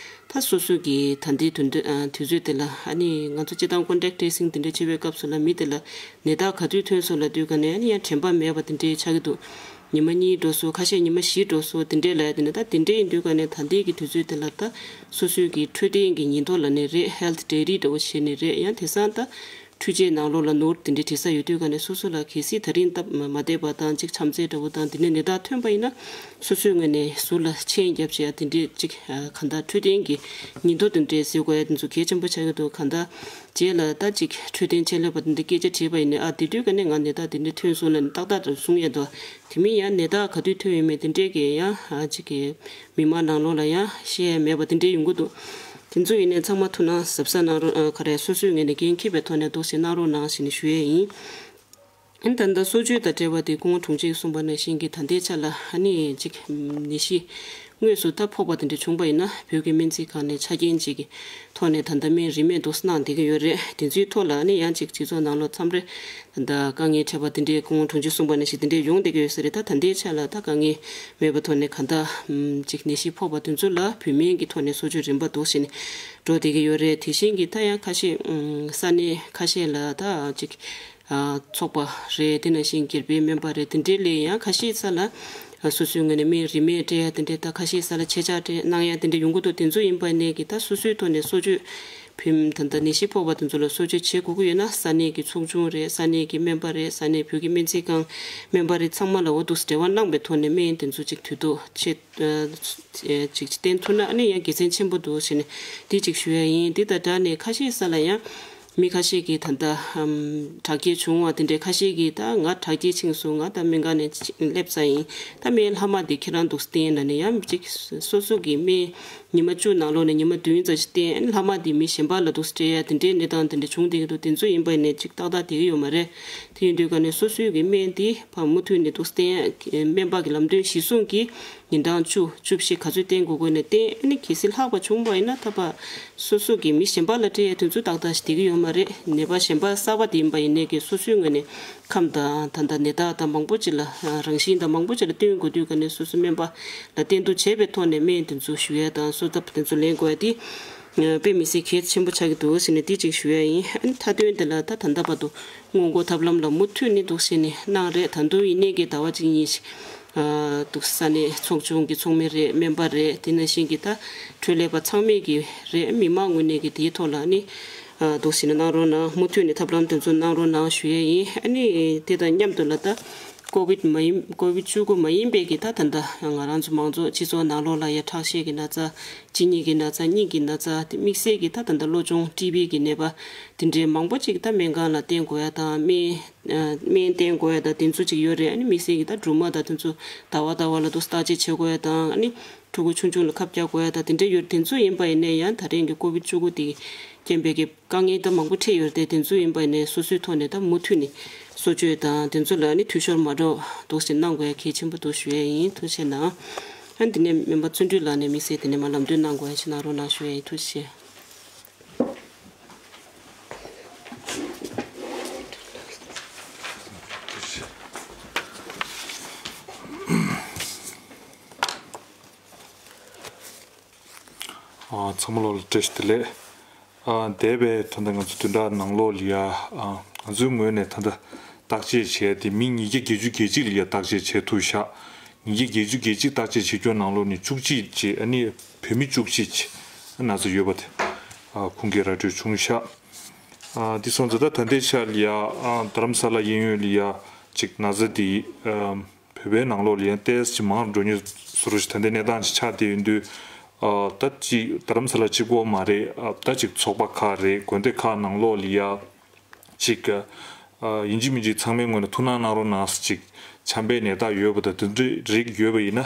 ད་སོ་སོ་གི་ད་ལྟའི་དུས་འདི་ཨ་དུས་ཚོད་དེ་ལ་ཨ་ནི་ང་ཚོ་སྤྱིར་བཏང་ཀོན་ཊེག་ཊྲེ་སིང་དེ་འདྲ་བྱེད་པའི་སྐབས་སུ་ལ་མི་དེ་ལ་ནད་རྟགས་ག་དུས་ཐོན་སོང་ལབ་དུས་ག་ནས་ཨ་ནི་ཡང་དྲན་པ་མེད་པ་དེ་འདྲའི་ཆགས་ཀྱི་འདུག། ཉི་མ་གཉིས་འགྲོ་སོང་། ཁ་ཤས་ཉི་མ་བཞི་འགྲོ་སོང་དེ་འདྲའི་ལབ་ཡ་དེ་ནས། ད་དེ་འདྲའི་ཡིན་དུས་ག་ནས་ད་ལྟའི་གི་དུས་ཚོད་དེ་ལ་ད་སོ་སོའི་གི་འཕྲོད་བསྟེན་གི་ཉིན་ཐོ་ལབ་ནས་རེད། ཧེལ་ཐི་ཌའི་རི་འདྲ་བོ་བྱས་ནས་རེད། ཡང་དེང་སང་ད་འཕྲུལ་ཆས་ནང་ལོགས་ལ་ནོར་དེ་འདྲའི་བྲིས་ས་ཡོད་དུས་ག་ནས་སོ་སོ་ལ་གལ་སྲིད་ད་རིང་སྟབས་མ་བདེ་བ་དང་ཅིག་བྱམས་བརྩེ་འདྲ་བོ་དང་དེ་ནས་ནད་རྟགས་ཐོན་པ་ཡིན་ན་སོ་སོའི་ངོས་ནས་ཟུར་ལ་མཆན་རྒྱབ་བྱས་ཡ་དེ་འདྲའི་ཅིག་གང་ལྟར་འཕྲོད་བསྟེན་གྱི་ཉིན་ཐོ་དེ་འདྲའི་བཟོ་དགོས་ཡ་དེ་ཚོ་གལ་ཆེན་པོ་ཆགས་ཀྱི་འདུག། གང་ལྟར་རྗེས་ལ་ད་ཅིག་འཕྲོད་བསྟེན་ཆེད་ལས་པ་དེ་འདྲ་སྐད་ཆ་དྲིས་པ་ཡིན་ནའི་ཨ་དེ་དུས་ག་ནས་ང་ནད་རྟགས་དེ་འདྲ་ཐོན་སོང་ལབ་ནས་ཏག་ཏག་ཏུ་གསུང་ཡ་འདུག། དེ་མིན་ཡང་ནད་རྟགས་ག་དུས་ཐོན་ཡོད་མེད་དེ་འདྲའི་གི་ཡང་ཨ་ཅིག་གི་མི་མང་ནང་ལོགས་ལ་ཡང་བཤད་ཡ་མེད་པ་དེ་འདྲའི་ཡོང་གི་འདུག། དེ་ཚོ་ཡིན་ནའི་ཚང་མ་ཐུགས་སྣང་གཟབ་གཟབ་གནང་རོགས། ཨ་ག་རེ་སོ་སོའི་ངོས་ནས་འགན་འཁྱེར་བའི་ཐོག་ནས་འདུག་སེ་གནང་རོགས་གནང་ཞེས་ནས་ཞུ་ཡས་ཡིན། ཨ་ནི་ད་ལྟ་གསོ་བཅོས་དང་འབྲེལ་བ་དེ་སྐུ་ངོ་དྲུང་ཆེས་གསུངས་པ་ནང་བཞིན་གྱི་ད་ལྟའི་ཆ་ལ་ཨ་ནི་ཅིག་ནད་གཞི་དངོས་སུ་ད་ཕོག་པ་དེ་འདྲ་བྱུང་པ་ཡིན་ན་བོད་ཀྱི་སྨན་རྩིས་ཁང་ནས་ཆ་རྐྱེན་ཅིག་གི་ཐོག་ནས་ད་ལྟ་སྨན་རིན་མེད་འདུག་སེ་གནང་བསྡད་ཀྱི་ཡོད་རེད། དེ་ཚོའི་ཐོག་ལ་ཨ་ནི་ཡང་ཅིག་སྤྱི་ཚོགས་ནང་ལོགས་མཚམས་རེ་ད་ལྟ་དཀའ་ངལ་འཕྲད་པ་དེ་འདྲའི་སྐུ་ངོ་དྲུང་ཆེས་གསུངས་པ་ནང་བཞིན་དེ་འདྲའི་ཡོང་བསྡད་ཀྱི་ཡོད་ས་རེད། ད་ད་ལྟའི་ཆ་ལ་ད་དཀའ་ངལ་མེད་པའི་ཐོག་ནས་གང་ལྟར་ཅིག་ནད་གཞི་ཕོག་པ་དེ་ཚོ་ལ་བོད་སྨན་གྱི་ཐོག་ནས་གསོ་བཅོས་རིམ་པ་འདུག་སེ་ནས་འགྲོ་བསྡད་ཀྱི་ཡོད་རེད། དེ་བཞིན་གྱི་ད་ཡང་ཁ་ཤས་ས་གནས་ཁ་ཤས་ལ་ད་ཅིག་ཚོགས་པ་རེད། དེ་ནང་བཞིན་སྒེར་པའི་སྨན་པ་རེད། དེ་འདྲའི་ལས་ཡང་ཁ་ཤས་ས་ལ་སོ་སོའི་ངོས་ནས་སྨན་རིན་མེད་སྤྲད་ཡ་དེ་འདྲའི་ད་ཁ་ཤས་ས་ལ་ཆད་ཆག་སྤྲད་གནང་ཡ་དེ་འདྲ་ཡོང་གི་འདུག། དེ་ཚོ་ཡིན་པ་ནས་ཀྱི་ད་སོ་སོའི་ཐོག་ནས་གསོ་བཅོས་ བུད་མེད་ད་ལྟ་ནད་གཞི་ཕོག་པ་དེ་ཚོ་ལ་གསོ་བཅོས་བྱེད་དགོས་ཀྱི་ཡོད་ན། ས་གནས་ཀྱི་ཚོགས་ཆུང་རེད། ས་གནས་ཀྱི་སྨན་པ་རེད། ས་གནས་བོད་ཀྱི་སྨན་རྩིས་ཁང་སྨན་པ་རེད། ཚང་མ་ལ་འོ་འདུག་འབྲེལ་བ་གནང་པའི་ཐོག་ནས་སྨན་དེ་ཚོ་ཅིག་དུས་ཐོག་ཆེད་ཅིག་བསྟན་ཐུབ་ན་ཨ་ནི་ཡང་དགེ་མཚན་ཆེན་པོ་འདུག་ཟེར་ནས་འདི་ཅིག་ཞུ་ཡ་ཡིན། འདི་དང་སྦྲགས་ནས་ཁ་ཤས་ས་ལ་ཡང་མི་ཁ་ཤས་ཀྱིས་ད་ལྟ་ཨམ་དྲག་སྐྱེད་བྱུང་བ་དེ་འདྲའི་ཁ་ཤས་ཀྱིས་ད་ང་དྲག་སྐྱེད་ཕྱིན་སོང་། ང་ད་སྨན་ཁང་ནས་སླེབས་ཚར་ཡིན། ད་སྨན་ལྷག་མ་དེ་ཁྱེད་རང་འདུག་བསྟན་ལ་ནས་ཡང་ཅིག་སོ་སོ་གི་སྨན་ཉི་མ་བཅུ་ནང་ལོགས་ནས་ཉི་མ་བདུན་ཙམ་ཞིག་བསྟན། ལྷག་མ་དེ་མི་གཞན་པ་ལ་འདུག་སྤྲད་ཡ་དེ་འདྲའི་གནས་སྟངས་དེ་འདྲ་བྱུང་བསྡད་ཀྱི་འདུག་དེ་ཚོ་ཡིན་པ་ཡིན་ནས་ཅིག་ཏག་ཏག་བསྡད་ཀྱི་ཡོད་མ་རེད། དེ་ཡིན་དུས་ག་ནས་སོ་སོའི་གི་སྨན་དེ་ཕར་མུ་མཐུད་ནས་འདུག་བསྟན་ཡ་སྨན་པ་གི་ལམ་སྟོན་གཞིར་བཟུང་གིས་ཉིན་གྲངས་བཅུ་བཅུ་བཞི་ག་ཚོད་བསྟེན་དགོས་དགོས་ནས་བསྟེན། ཨ་ནི་གལ་སྲིད་ལྷག་པ་བྱུང་བ་ཡིན་ན་ད་ཕར་སོ་སོ་གི་མི་གཞན་པ་ལ་སྤྲད་ཡ་དེ་ཚོ་ཏག་ཏག་ཞིག་བསྡད་ཀྱི་ཡོད་མ་རེད། ནད་པ་གཞན་པ་གསར་པ་དེ་ཡིན་པ་ཡིན་ནའི་གི་སོ་སོའི་ངོས་ནས་ཁམས་དང་ད་ལྟ་ནད་རྟགས་དང་མང་པོ་ཅིག་ལ་རང་བཞིན་དང་མང་པོ་ཅིག་ལ་བསྟུན་དགོས་དུས་ག་ནས་སོ་སོ་སྨན་པ་ལ་བསྟེན་གཏུག་བྱས་པའི་ཐོག་ནས་སྨན་དེ་ཚོ་ཞུ་ཡ་དང་གསོ་ཐབས་དེ་ཚོ་ལེན་དགོས་ཡ་དེ་དཔེ་མི་སྲིད་གལ་ཆེན་པོ་ཆགས་ཀྱི་འདུག་ཟེར་ནས་དེ་གཅིག་ཞུ་ཡ་ཡིན། ཨ་ནི་མཐའ་དོན་དེ་ལ་ད་ད་ལྟ་བར་དུ་སྔོན་འགོག་ཐབས་ལམ་ལ་མུ་མཐུད་ནས་འདུག་བྱས་ནས་གནང་རེད། ད་དུང་ཡིན་ནའི་གི་ཟླ་བ་གཅིག་གཉིས་ཤིག་འདུག་ས་གནས་ཚོགས་ཆུང་གི་ཚོགས་མི་རེད། སྨན་པ་རེད། དེ་ནང་བཞིན་གྱི་ད་འཕྲོད་ལས་པ་ཚང་མས་ཀྱི་རེད། མི་མང་ངོས་ནས་ཀྱི་དེའི་ཐོག་ལ་ནི་འདུག་ཟེར་ནས་གནང་རོགས་གནང་། མུ་མཐུད་ནས་ཐབས་ལམ་དེ་ཚོ་གནང་རོགས་གནང་ཞུ་ཡས་ཡིན། ཨ་ནི་དེ་དང་མཉམ་དུ་ལ་ད་ཀོ་བིད་མ་ཡིན་ཀོ་བིད་བཅུ་དགུ་མ་ཡིན་པའི་གི་ད་ད་ལྟ་ང་རང་ཚོ་མང་ཚོགས་སྤྱི་ཚོགས་ནང་ལོགས་ལ་ཡ་ཁྲག་ཤེད་ཀྱི་ན་ཚ། གཅིན་སྙི་གི་ན་ཚ། སྙིང་གི་ན་ཚ། དེ་དམིགས་བསལ་གྱི་ད་ད་ལྟ་གློ་གཅོང་ཊི་བི་གི་ནད་པ་དེ་འདྲའི་མང་པོ་ཅིག་ད་སྨན་ཁང་ལ་བསྟེན་དགོས་ཡ་དང་སྨན་སྨན་བསྟེན་དགོས་ཡ་དང་དེ་ཚོ་ཅིག་ཡོད་རེད། ཨ་ནི་དམིགས་བསལ་གྱི་ད་སྦྲུམ་མ་དང་དེ་ཚོ་ཟླ་བ་ཟླ་བ་ལ་དུ་བརྟག་དཔྱད་བྱེད་དགོས་ཡ་དང་། ཨ་ནི་ཕྲུ་གུ་ཆུང་ཆུང་ལ་ཁབ་རྒྱག་དགོས་ཡ་དང་དེ་འདྲ་ཡོད་རེད། དེ་ཚོ་ཡིན་པ་ཡིན་ནའི་ཡང་ད་རིང་གི་ཀོ་བིད་བཅུ་དགུ་དེ་རྐྱེན་པས་ཀྱི་དཀའ་ངལ་ད་མང་པོ་འཕྲད་ཡོད་རེད་དེ། དེ་ཚོ་ཡིན་པ་ཡིན་ནའི་སོ་སོའི་ཐོག་ནས་ད་མུ་མཐུད་ནས་གསོ་བཅོས་དང་དེ་ཚོ་ལ་ནི་འཐུས་ཤོར་མ་འགྲོ་འདུག་ཟེར་གནང་དགོས་ཡ་གལ་ཆེན་པོ་འདུག་ཞུ་ཡ་ཡིན། ཐུགས་རྗེ་གནང་། ཨ་ནི་དེ་ནས་སྨན་པ་བརྩོན་འགྲུས་ལགས་ནས་དམིགས་བསལ་དེ་ནས་མ་ལམ་སྟོན་གནང་དགོས་ཡ་ཅིག་གནང་རོགས་གནང་ཞུ་ཡ་ཡིན། ཐུགས་རྗེ་ཆེ། ཨ། ཚང་མ་ལོ་ལ་བཀྲ་ཤིས་བདེ་ལེགས། ཨ། འདས་པའི་ད་ལྟ་ང་ཚོ་བདུན་ཕྲག་ནང་ལོགས་ལ་ཡ། ཨ། ང་ཚོའི་ངོས་ནས་ད་ལྟ་བརྟག་དཔྱད་བྱས་ཏེ་མི་ཉིས་བརྒྱ་བརྒྱད་ཅུ་གྱ་གཅིག་ལ་ཡ་བརྟག་དཔྱད་བྱས་ཐུབ་ཤག་ཉིས་བརྒྱ་བརྒྱད་ཅུ་གྱ་གཅིག་བརྟག་དཔྱད་བྱེད་རྒྱུ་ནང་ལོགས་ནས་བཅུ་གཅིག་ཅིག་ཨ་ནི་བོད་མི་བཅུ་གཅིག་ཅིག་ན་ཚ་ཡོད་པ་དེ། ཨ། ཁུངས་སྐྱེལ་ར་སྤྲོད་བྱུང་ཤག་ཨ། འདི་སོང་ཙང་ད་ད་ལྟའི་ཆ་ལ་ཡ། ཨ། རྡ་རམ་ས་ལ་གཡས་གཡོན་ལ་ཡ་ཅིག་ན་ཚ་འདི། ཨ། བོད་པའི་ནང་ལོགས་ལ་ཡང་ཏོག་ཙམ་ཅིག་མང་རུ་འགྲོ་ཉེན་བཟོ་འདྲ་ཞིག་ད་ལྟའི་གནས་སྟངས་ཅིག་ཆགས་བསྡད་ཡོད་དུས། ཨ། ད་ཅིག་རྡ་རམ་ས་ལ་གཅིག་པོ་མ་རེད། ཨ། ད་ཅིག་ཚོགས་པ་ཁག་རེད། དགོན་སྡེ་ཁག་ནང་ལོགས་ལ་ཡ་ཅིག་ཨ། ཡིན་གཅིག་མིན་གཅིག་ཚང་མའི་ངོས་ནས་ཐུགས་སྣང་གནང་རོགས་གནང་ཟེར། ཅིག་ཆམ་པའི་ནད་རྟགས་ཡོད་པ་དང་དེ་འདྲའི་རིགས་ཡོད་པ་ཡིན་ན་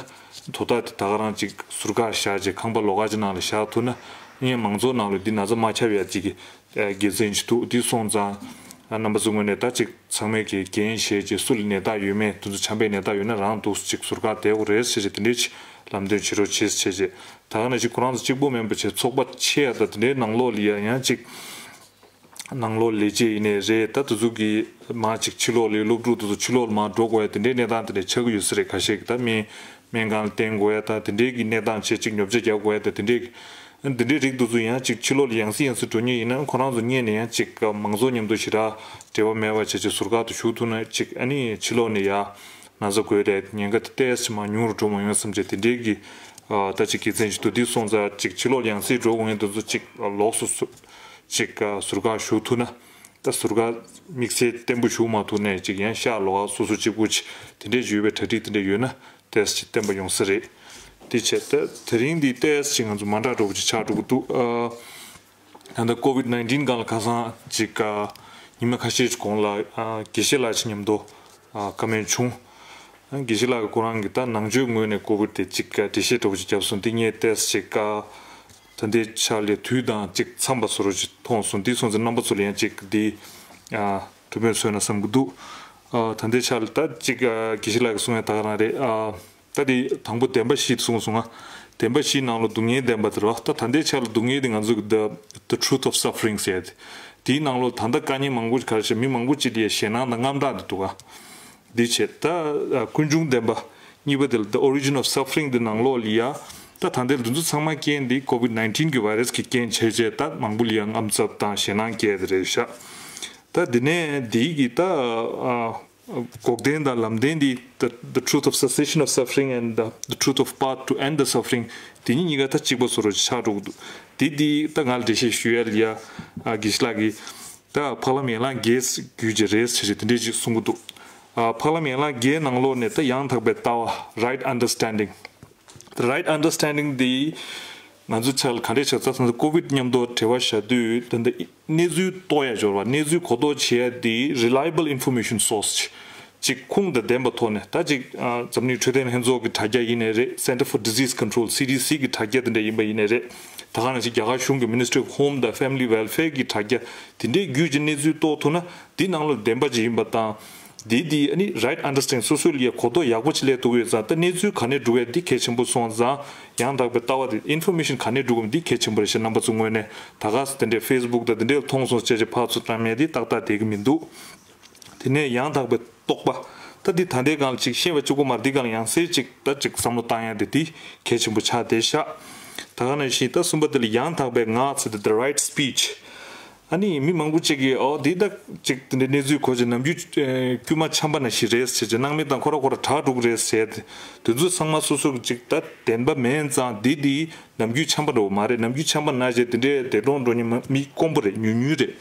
དོ་བདག་དེ་ད་ག་རང་ཅིག་ཟུར་བཀག་བཞག་བྱས་ཁང་པ་ལོགས་ཀ་ཅིག་ནང་ལ་བཞག་ཐུབ་ན། ཨ་ནི་མང་ཚོགས་ནང་ལ་འདི་ན་ཚ་མ་ཁྱབ་ཡ་ཅིག་གི་དགེ་མཚན་ཅིག་འདུག་འདི་སོང་ཙང་། ཨ། རྣམ་པ་ཚོའི་ངོས་ནས་ད་ཅིག་ཚང་མས་ཀྱི་འགན་བཞེས་བྱས་སུ་ལ་ནད་རྟགས་ཡོད་མེད་དེ་ཚོ་ཆམ་པའི་ནད་རྟགས་ཡོད་ན་རང་འདུག་ཅིག་ཟུར་བཀག་བསྡད་དགོས་རེད་ཟེར་བྱས་དེ་འདྲའི་ཅིག་ལམ་སྟོན་བྱེད་རོགས་བྱེད་ཟེར་བྱས་བྱས། ད་ག་ནང་བཞིན་ཁོ་རང་ཚོ་གཅིག་པོ་མིན་པ་བྱས་ཚོགས་པ་ཆེ་ཡ་ད་དེ་འདྲའི་ནང་ལོགས་ལ་ཡ་ཡང་ཅིག་ནང་ལོགས་ལས་བྱེད་ཡིན་ནའི་རེད། ད་དེ་ཚོ་གི་མ་ཅིག་ཕྱི་ལོགས་ལ་སློབ་ཕྲུག་དེ་ཚོ་ཕྱི་ལོགས་ལ་མར་འགྲོ་དགོས་ཡ་དེ་འདྲའི་གནས་སྟངས་དེ་འདྲ་ཆགས་ཀྱི་ཡོད་ས་རེད། ཁ་ཤས་ཀྱི་ད་སྨན་སྨན་ཁང་ལ་བསྟེན་དགོས་ཡ་ད་དེ་འདྲའི་གི་གནས་སྟངས་བྱས་ཅིག་ཉོ་ཆ་རྒྱག་དགོས་ཡ་ད་དེ་འདྲའི་གི། འདི་འདྲའི་རིགས་དེ་ཚོ་ཡང་ཅིག་ཕྱི་ལོགས་ལ་ཡང་སེ་ཡང་སེ་འགྲོ་མཁན་ཡིན་ན་ཁོ་རང་ཚོ་སྔོན་ནས་ཡང་ཅིག་མང་ཚོགས་མཉམ་དུ་ཞེ་དྲག་འབྲེལ་བ་མེད་པ་བྱས་ཅིག་ཟུར་བཀག་ཏུ་ཞུགས་ཐུབ་ན་ཅིག་ཨ་ནི་ཕྱི་ལོགས་ནས་ཡ་ན་ཚ་འགོས་དེ་ཉེན་ཁ་དེ་ཏོག་ཙམ་མར་ཉུང་རུ་འགྲོ་མ་ཡོང་བསམ་བྱས་དེ་འདྲའི་གི། ཨ། ད་ཅིག་དགེ་མཚན་ཞིག་འདུག་འདི་སོང་ཙང་ཅིག་ཕྱི་ལོགས་ལ་ཡང་སེ་འགྲོ་དགོས་མཁན་དེ་ཚོ་ཅིག་ལོགས་སུ་སུ་ཅིག་ཟུར་བཀག་ཞུགས་ཐུབ་ན། ད་ཟུར་བཀག་དམིགས་བསལ་བརྟན་པོ་ཞུགས་མ་ཐུབ་ནས་ཅིག་ཡང་ཤག་ལོགས་ཀ་སོ་སོ་གཅིག་པུ་ཅིག་དེ་འདྲའི་ཡོད་པའི་གྲ་སྒྲིག་དེ་འདྲ་ཡོད་ན། ཏོག་ཙམ་ཅིག་བརྟན་པོ་ཡོང་ས་རེད། དེ་བྱས་ཏེ་དེ་རིང་འདི་ཏོག་ཙམ་ཅིག་ང་ཚོ་མ་འདྲ་འདྲ་བོ་ཅིག་ཆགས་འགྲོ་གི་འདུག་ཨ། ད་ལྟ་ཀོ་བིད་ནའིན་ཊིན་སྒང་ལ་ཁ་སང་ཅིག་ཨ། ཉི་མ་ཁ་ཤས་ཅིག་གོང་ལ་ཨ། དགེ་བཤེས་ལགས་ཅིག་མཉམ་དུ་ཨ། བཀའ་མོལ་བྱུང་། ཨ། དགེ་བཤེས་ལགས་ཀྱིས་ཁོ་རང་གི་ད་ནང་ཆོས་ངོས་ནས་ཀོ་བིད་དེ་ཅིག་ཨ། འགྲེལ་བཤད་འདྲ་བོ་ཅིག་བརྒྱབ་སོང་། འདི་ངས་ཏོག་ཙམ་ཅིག་ཨ། ད་ལྟའི་ཆ་ལ་དུས་དང་ཅིག་འཚམས་པ་བཟོ་འདྲ་ཅིག་མཐོང་སོང་། འདི་སོང་ཙང་རྣམ་པ་ཚོ་ལ་ཡང་ཅིག་འདི་ཨ། གྲོས་མོལ་བཟོས་ན་བསམ་གྱི་འདུག་ཨ། ད་ལྟའི་ཆ་ལ་ད་ཅིག་ཨ། དགེ་བཤེས་ལགས་ཀྱིས་གསུང་ཡ་ད་ག་རང་རེད། ཨ། ད་དེ་དང་པོ་བདེན་པ་བཞི་གསུངས་སོང་ང་། བདེན་པ་བཞིའི་ནང་ལ་སྡུག་བསྔལ་བདེན་པ་དེ་རེད་བ། ད་ད་ལྟའི་ཆ་ལ་སྡུག་བསྔལ་དེ་ང་ཚོ་གི་the the truth of suffering ཟེར་ཡ་དེ། དེའི་ནང་ལ་ད་ལྟ་དཀའ་ངལ་མང་པོ་ཞིག་ག་རེ་བྱས། མི་མང་པོ་ཅིག་དེ་ཞེད་སྣང་དང་དངངས་སྐྲག་དེ་འདུག་ག་འདི་བྱས་ད་ཨ། ཀུན་འབྱུང་བདེན་པ་གཉིས་པ་དེ་ལ་the origin of suffering དེ་ནང་ལོགས་ལ་ཡ། ད་ད་ལྟའི་འདི་ཚོ་ཚང་མ་རྐྱེན་འདི་ཀོ་བིད་ནའིན་ཊིན་གི་བྷའི་རེ་སི་གི་རྐྱེན་བྱས་བྱས་ད་མང་པོ་ལ་ཡ་དངངས་འཚབ་དང་ཞེད་སྣང་སྐྱེས་དེ་རེད་ཤག་ད་དེ་ནས་འདི་གི་ད་ཨ། འགོག་བདེན་དང་ལམ་བདེན་འདི། The, the truth of cessation of suffering and the, the truth of path to end the suffering. དེ་གཉིས་གཉིས་ཀ་ད་གཅིག་པ་བཟོ་འདྲ་ཆགས་འགྲོ་གི་འདུག་དེ་འདི་ད་ང་ལ་འགྲེལ་བཤད་ཞུ་ཡ་ལ་ཡ། ཨ། དགེ་བཤེས་ལགས་ཀྱིས་ད་འཕགས་ལམ་ཡན་ལག་བརྒྱད་བརྒྱུད་ཀྱི་རེད་ཟེར་ཞེས་དེ་འདྲས་ཅིག་གསུང་གི་འདུག་ཨ། འཕགས་ལམ་ཡན་ལག་བརྒྱད་ནང་ལོགས་ནས་ད་ཡང་དག་པའི་ལྟ་བ། Right understanding. The right understanding འདི་ང་ཚོའི་ཆ་ལ་ག་འདྲས་ཆགས་ཚར་སོང་ཟེར། ཀོ་བིད་མཉམ་དུ་འབྲེལ་བ་བཞག་དུས་ད་ལྟ་གནས་ཚུལ་རྟོགས་ཡ་སྦྱོར་བ། གནས་ཚུལ་གོ་རྟོགས་བྱེད་ཡ་འདི་reliable information source ཅིག་ཁུངས་དང་ལྡན་པའི་ཐོག་ནས། ད་ཅིག་ཨ། འཛམ་གླིང་འཕྲོད་བསྟེན་ལྷན་ཚོགས་ཀྱི་དྲ་རྒྱ་ཡིན་ནའི་རེད། Center for Disease Control, C D C གི་དྲ་རྒྱ་དེ་འདྲ་ཡིན་པ་ཡིན་ནའི་རེད། ད་ག་ནང་བཞིན་རྒྱ་གར་གཞུང་གི་Ministry of Home དང་Family Welfare གི་དྲ་རྒྱ་དེ་འདྲའི་བརྒྱུད་ཀྱི་གནས་ཚུལ་རྟོགས་ཐུབ་ན། འདི་ནང་ལ་བདེན་པ་ཅིག་ཡིན་པ་དང་། འདི་འདི་ཨ་ནི་right understanding སོ་སོའི་ལ་ཡ་གོ་རྟོགས་ཡག་པོ་ཅིག་སླེབས་ཐུབ་ཀྱི་ཡོད་ཙང་། ད་གནས་ཚུལ་ག་ནས་སྒྲུབ་ཡ་འདི་གལ་ཆེན་པོ་སོང་ཙང་། ཡང་དག་པའི་ལྟ་བ་དེ། Information ག་ནས་སྒྲུབ་དགོས་འདི་གལ་ཆེན་པོ་རེད་ཤག་རྣམ་པ་ཚོ་ངོས་ནས་ད་ག་ས་དེ་འདྲའི་Facebook དང་དེ་འདྲའི་མཐོང་སོང་ཟེར་བྱས་ཕར་ཚུར་བཏང་མེད་དེ་ཏག་ཏག་བསྡད་ཀྱི་མི་འདུག་དེ་ནས་ཡང་དག་པའི་རྟོག་པ། ད་འདི་ད་ལྟའི་སྒང་ལ་ཅིག་ཤེས་པ་གཅིག་པོ་མ་རེད། འདི་སྒང་ལ་ཡང་སེ་ཅིག་ད་ཅིག་བསམ་བློ་བཏང་ཡ་དེ་འདི་གལ་ཆེན་པོ་ཆགས་བསྡད་ཤག་ད་ག་ནང་བཞིན་ད་གསུམ་པ་དེ་ལ་ཡང་དག་པའི་ངག་ཟེར་དེ། The right speech. ཨ་ནི་མི་མང་པོ་ཅིག་གིས། ཨོ་འདི་ད་ཅིག་དེ་འདྲའི་གནས་ཚུལ་གོ་བྱས། ནམ་རྒྱུན་ཨེ་དཀྱུས་མ་ཆམ་པ་ནང་བཞིན་རེད་ཟེར་བྱས། སྣང་མེད་བཏང་། ཁོ་ར་ཁོ་ར་དྲག་འགྲོ་གི་རེད་ཟེར། དེ་ཚོ་ཚང་མ་སོ་སོ་གི་ཅིག་ད་བདེན་པ་མེད་ཙང་། འདི་འདི་ནམ་རྒྱུན་ཆམ་པ་འདྲ་བོ་མ་རེད། ནམ་རྒྱུན་ཆམ་པ་ན་བྱས་དེ་འདྲའི་འདས་གྲོངས་འགྲོ་མཁན་མི་དཀོན་པོ་རེད། ཉུང་ཉུང་རེད།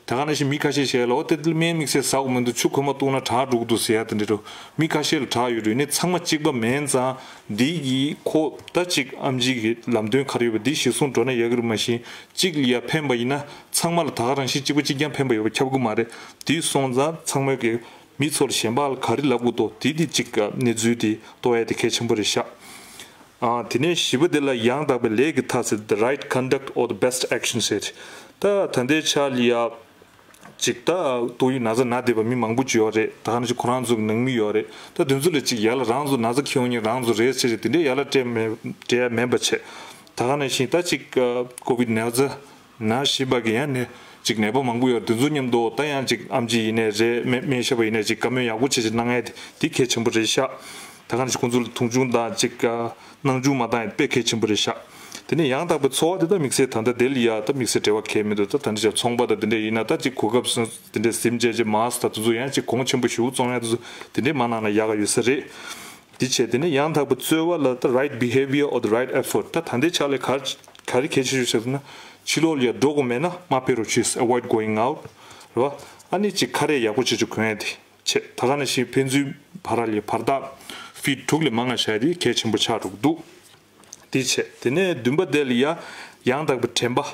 ད་ག་ནང་བཞིན་མི་ཁ་ཤས་ཤིག་ལ། ཨོ་དེ་དེ་སྨན་དམིགས་བསལ་ཟ་དགོས་མི་འདུག་ཆུ་ཁོལ་མ་བཏུང་ན་དྲག་འགྲོ་གི་འདུག་ཟེར་ཡ་དེ་འདྲ་འདྲ་བོ། མི་ཁ་ཤས་ལ་དྲག་ཡོད་རེད། ནི་ཚང་མ་གཅིག་པ་མེད་ཙང་། འདི་གིས་ཁོ་ད་ཅིག་ཨེམ་ཆི་གི་ལམ་སྟོན་ག་རེ་ཡོད་པ་འདི་གཞིར་བཟུང་འགྲོ་ན་ཡག་གི་རེད། མ་གཞི་གཅིག་ལ་ཡ་ཕན་པ་ཡིན་ན་ཚང་མ་ལ་ད་ག་རང་བཞིན་གཅིག་པ་གཅིག་རྐྱང་ཕན་པ་ཡོད་པ་ཁྱབ་ཀྱི་མ་རེད། དེ་སོང་ཙང་ཚང་མས་གི་མི་ཚོ་ལ་གཞན་པ་ལ་ག་རེ་ལབ་དགོས་འདུག་དེ་དེ་གཅིག་གནས་ཚུལ་དེ་རྟོགས་ཡ་དེ་གལ་ཆེན་པོ་རེད་ཤག་ཨ། དེ་ནས་བཞི་པ་དེ་ལ་ཡང་དག་པའི་ལས་ཀྱི་མཐའ་ཟེར། The right conduct or the best action ཟེར། ད་ད་ལྟའི་ཆ་ལ་ཡ་ཅིག་ད་ཏོག་དབྱིབས་ན་ཚ་ན་བསྡད་པ་མི་མང་པོ་ཅིག་ཡོད་རེད། ད་ག་ནང་བཞིན་ཁོ་རང་ཚོ་གི་ནང་མི་ཡོད་རེད། ད་དེ་ཚོ་ལ་ཅིག་ཡ་ལ་རང་ཚོ་ན་ཚ་ཁྱེར་ཡོང་མཁན་རང་ཚོ་རེད་ཟེར་བྱས་དེ་འདྲའི་ཡ་ལ་སྤྲད་མེད་སྤྲད་ཡ་མེད་པ་བྱས། ད་ག་ནང་བཞིན་ད་ཅིག་ཀོ་བིད་ན་ཚ་ན་བཞིན་པ་གི་ཡང་ནས་ཅིག་ནད་པ་མང་པོ་ཡོད། དེ་ཚོ་མཉམ་དུ་ད་ཡང་ཅིག་ཨེམ་ཆི་ཡིན་ནའི་རེད། སྨན་སྨན་ཞབས་པ་ཡིན་ནའི་ཅིག་བཀའ་མོལ་ཡག་པོ་བྱས་བྱས་གནང་ཡ་དེ་དེ་གལ་ཆེན་པོ་རེད་ཤག་ད་ག་ནང་བཞིན་ཁོང་ཚོ་ལ་མཐོང་ཆུང་དང་ཅིག་སྣང་ཆུང་མ་བཏང་ཡ་དཔེ་གལ་ཆེན་པོ་རེད་ཤག་དེ་ནས་ཡང་དག་པའི་འཚོ་བ་དེ་ད་དམིགས་བསལ་ད་ལྟ་དེ་ལ་ཡ་ད་དམིགས་བསལ་འབྲེལ་བ་གང་ཡང་མི་འདུག་ད་ད་འདི་ཅག་ཚོང་པ་དང་དེ་འདྲ་ཡིན་ན་ད་ཅིག་གོ་སྐབས་སུ་དེ་འདྲ་ཟིན་བྱས་ཅིག་མཱསི་དང་དེ་ཚོ་ཡང་ཅིག་གོང་ཆེན་པོ་ཞེ་པོ་བཙོང་ཡ་དེ་ཚོ་དེ་འདྲས་མ་གནང་ན་ཡག་ག་ཡོད་ས་རེད། དེ་བྱས་དེ་ནས་ཡང་དག་པའི་རྩོལ་བ་ལ་ད་right behavior or the right effort། ད་ད་ལྟའི་ཆ་ལ་ག་ག་རེ་གལ་ཆེ་ཤོས་ཟེར་ན། ཕྱི་ལོགས་ལ་ཡ་འགྲོ་དགོས་མེད་ན་མ་ཕེབས་རོགས་བྱེད། Avoid going out རེད་བ། ཨ་ནི་ཅིག་ཁ་རས་ཡག་པོ་ཅིག་ཅིག་གོན་ཡ་དེ་བྱས། ད་ག་ནང་བཞིན་ཕན་ཚུན་བར་ལ་ཡ་བར་ཐག་ཕིཊ་དྲུག་ལས་མང་ང་བཞག་ཡ་དེ་གལ་ཆེན་པོ་ཆགས་འགྲོ་གི་འདུག་དེ་བྱས་དེ་ནས་བདུན་པ་དེ་ལ་ཡ་ཡང་དག་པའི་དྲན་པ།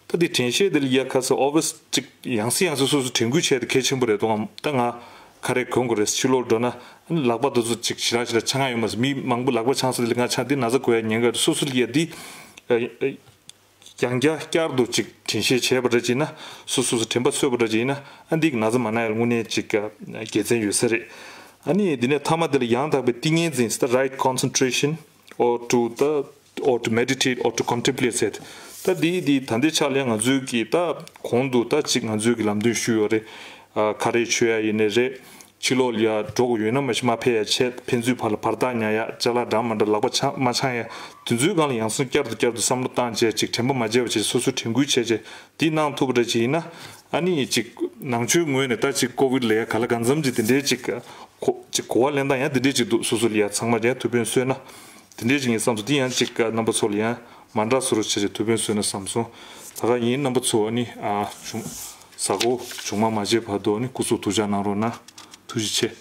ད་དེ་དྲན་ཤེས་དེ་ལ་ཡ་ཁ་སང་always ཅིག་ཡང་སེ་ཡང་སེ་སོ་སོ་དྲན་སྐུལ་བྱས་ཏེ་གལ་ཆེན་པོ་རེད་འདུག་ཨ། ད་ང་ཁ་རས་གོན་དགོས་རེད། ཕྱི་ལོགས་འགྲོ་ན་ཨ་ནི་ལག་པ་དེ་ཚོ་ཅིག་ཞེ་དྲག་ཞེ་དྲག་འཆང་ཡ་ཡོད་མ་རེད། མི་མང་པོ་ལག་པ་འཆང་ས་དེ་ལ་ང་འཆང་དེ་ན་ཚ་འགོས་ཡ་ཉེན་ཁ་རེད། སོ་སོ་ལ་ཡ་དེ་ཡང་བསྐྱར་བསྐྱར་དུ་ཅིག་དྲན་ཤེས་བྱས་པ་འདྲ་ཅིག་ཡིན་ན། སོ་སོ་སོ་དྲན་པ་གསོས་པ་འདྲ་ཅིག་ཡིན་ན། ཨ་འདི་གི་ན་ཚ་མ་ན་ཡ་ལ་དངོས་གནས་ཅིག་དགེ་མཚན་ཡོད་ས་རེད། ཨ་ནི་འདི་ནས་མཐའ་མ་དེ་ལ་ཡང་དག་པའི་ཏིང་ངེ་འཛིན། The right concentration or to the or to meditate or to contemplate ཟེར། ད་འདི་འདི་ད་ལྟའི་ཆ་ལ་ང་ཚོའི་གི་ད་གོང་དུ་ད་ཅིག་ང་ཚོའི་གི་ལམ་སྟོན་ཞུས་ཡོད་རེད། ཨ་ཁ་རས་མཆོད་ཡ་ཡིན་ནའི་རེད། ཕྱི་ལོགས་ལ་ཡ་འགྲོ་དགོས་ཡོད་ན་མ་གཞི་མ་ཕེབས་ཡ་བྱས། ཕན་ཚུན་བར་ལ་བར་ཐག་ཉར་ཡ། ཅ་ལག་འདྲ་མ་འདྲ་ལག་པ་འཆང་མ་འཆང་ཡ། དེ་ཚོའི་སྒང་ལ་ཡང་སེ་བསྐྱར་དུ་བསྐྱར་དུ་བསམ་བློ་བཏང་བྱས་ཅིག་དྲན་པ་མ་བརྗེད་པ་བྱས་སོ་སོ་དྲན་སྐུལ་བྱས་བྱས་འདི་གནང་ཐུབ་པ་འདྲ་ཅིག་ཡིན་ན། ཨ་ནི་ཅིག་ནང་ཆོས་ངོས་ནས་ད་ཅིག་ཀོ་བིད་ལ་ཡ་ག་ལ་གང་འཚམ་ཅིག་དེ་འདྲའི་ཅིག་གོ་ཅིག་གོ་བ་ལེན་སྟངས་ཡང་དེ་འདྲའི་ཅིག་འདུག་སོ་སོ་ལ་ཡ་ཚང་མ་ཡ་ཐུགས་ཕན་གསོས་ན། དེ་འདྲའི་ཅིག་ཡིན་བསམ་སོང་། དེ་ཡང་ཅིག་རྣམ་པ་ཚོ་ལ་ཡང་མ་འདྲ་བཟོ་འདྲ་བྱས་ཏེ་ཐུགས་ཕན་གསོས་ན་བསམ་སོང་། ད་ག་ཡིན། རྣམ་པ་ཚོ་ཨ་ནི་ཨ་བྱུང་གཟའ་འཁོར་བྱུང་མ་མ་བྱས་བར་དུ་ཨ་ནི་སྐུ་གཟུགས་ཐུགས་ཅག་གནང་རོགས་གནང་། ཐུགས་རྗེ་ཆེ།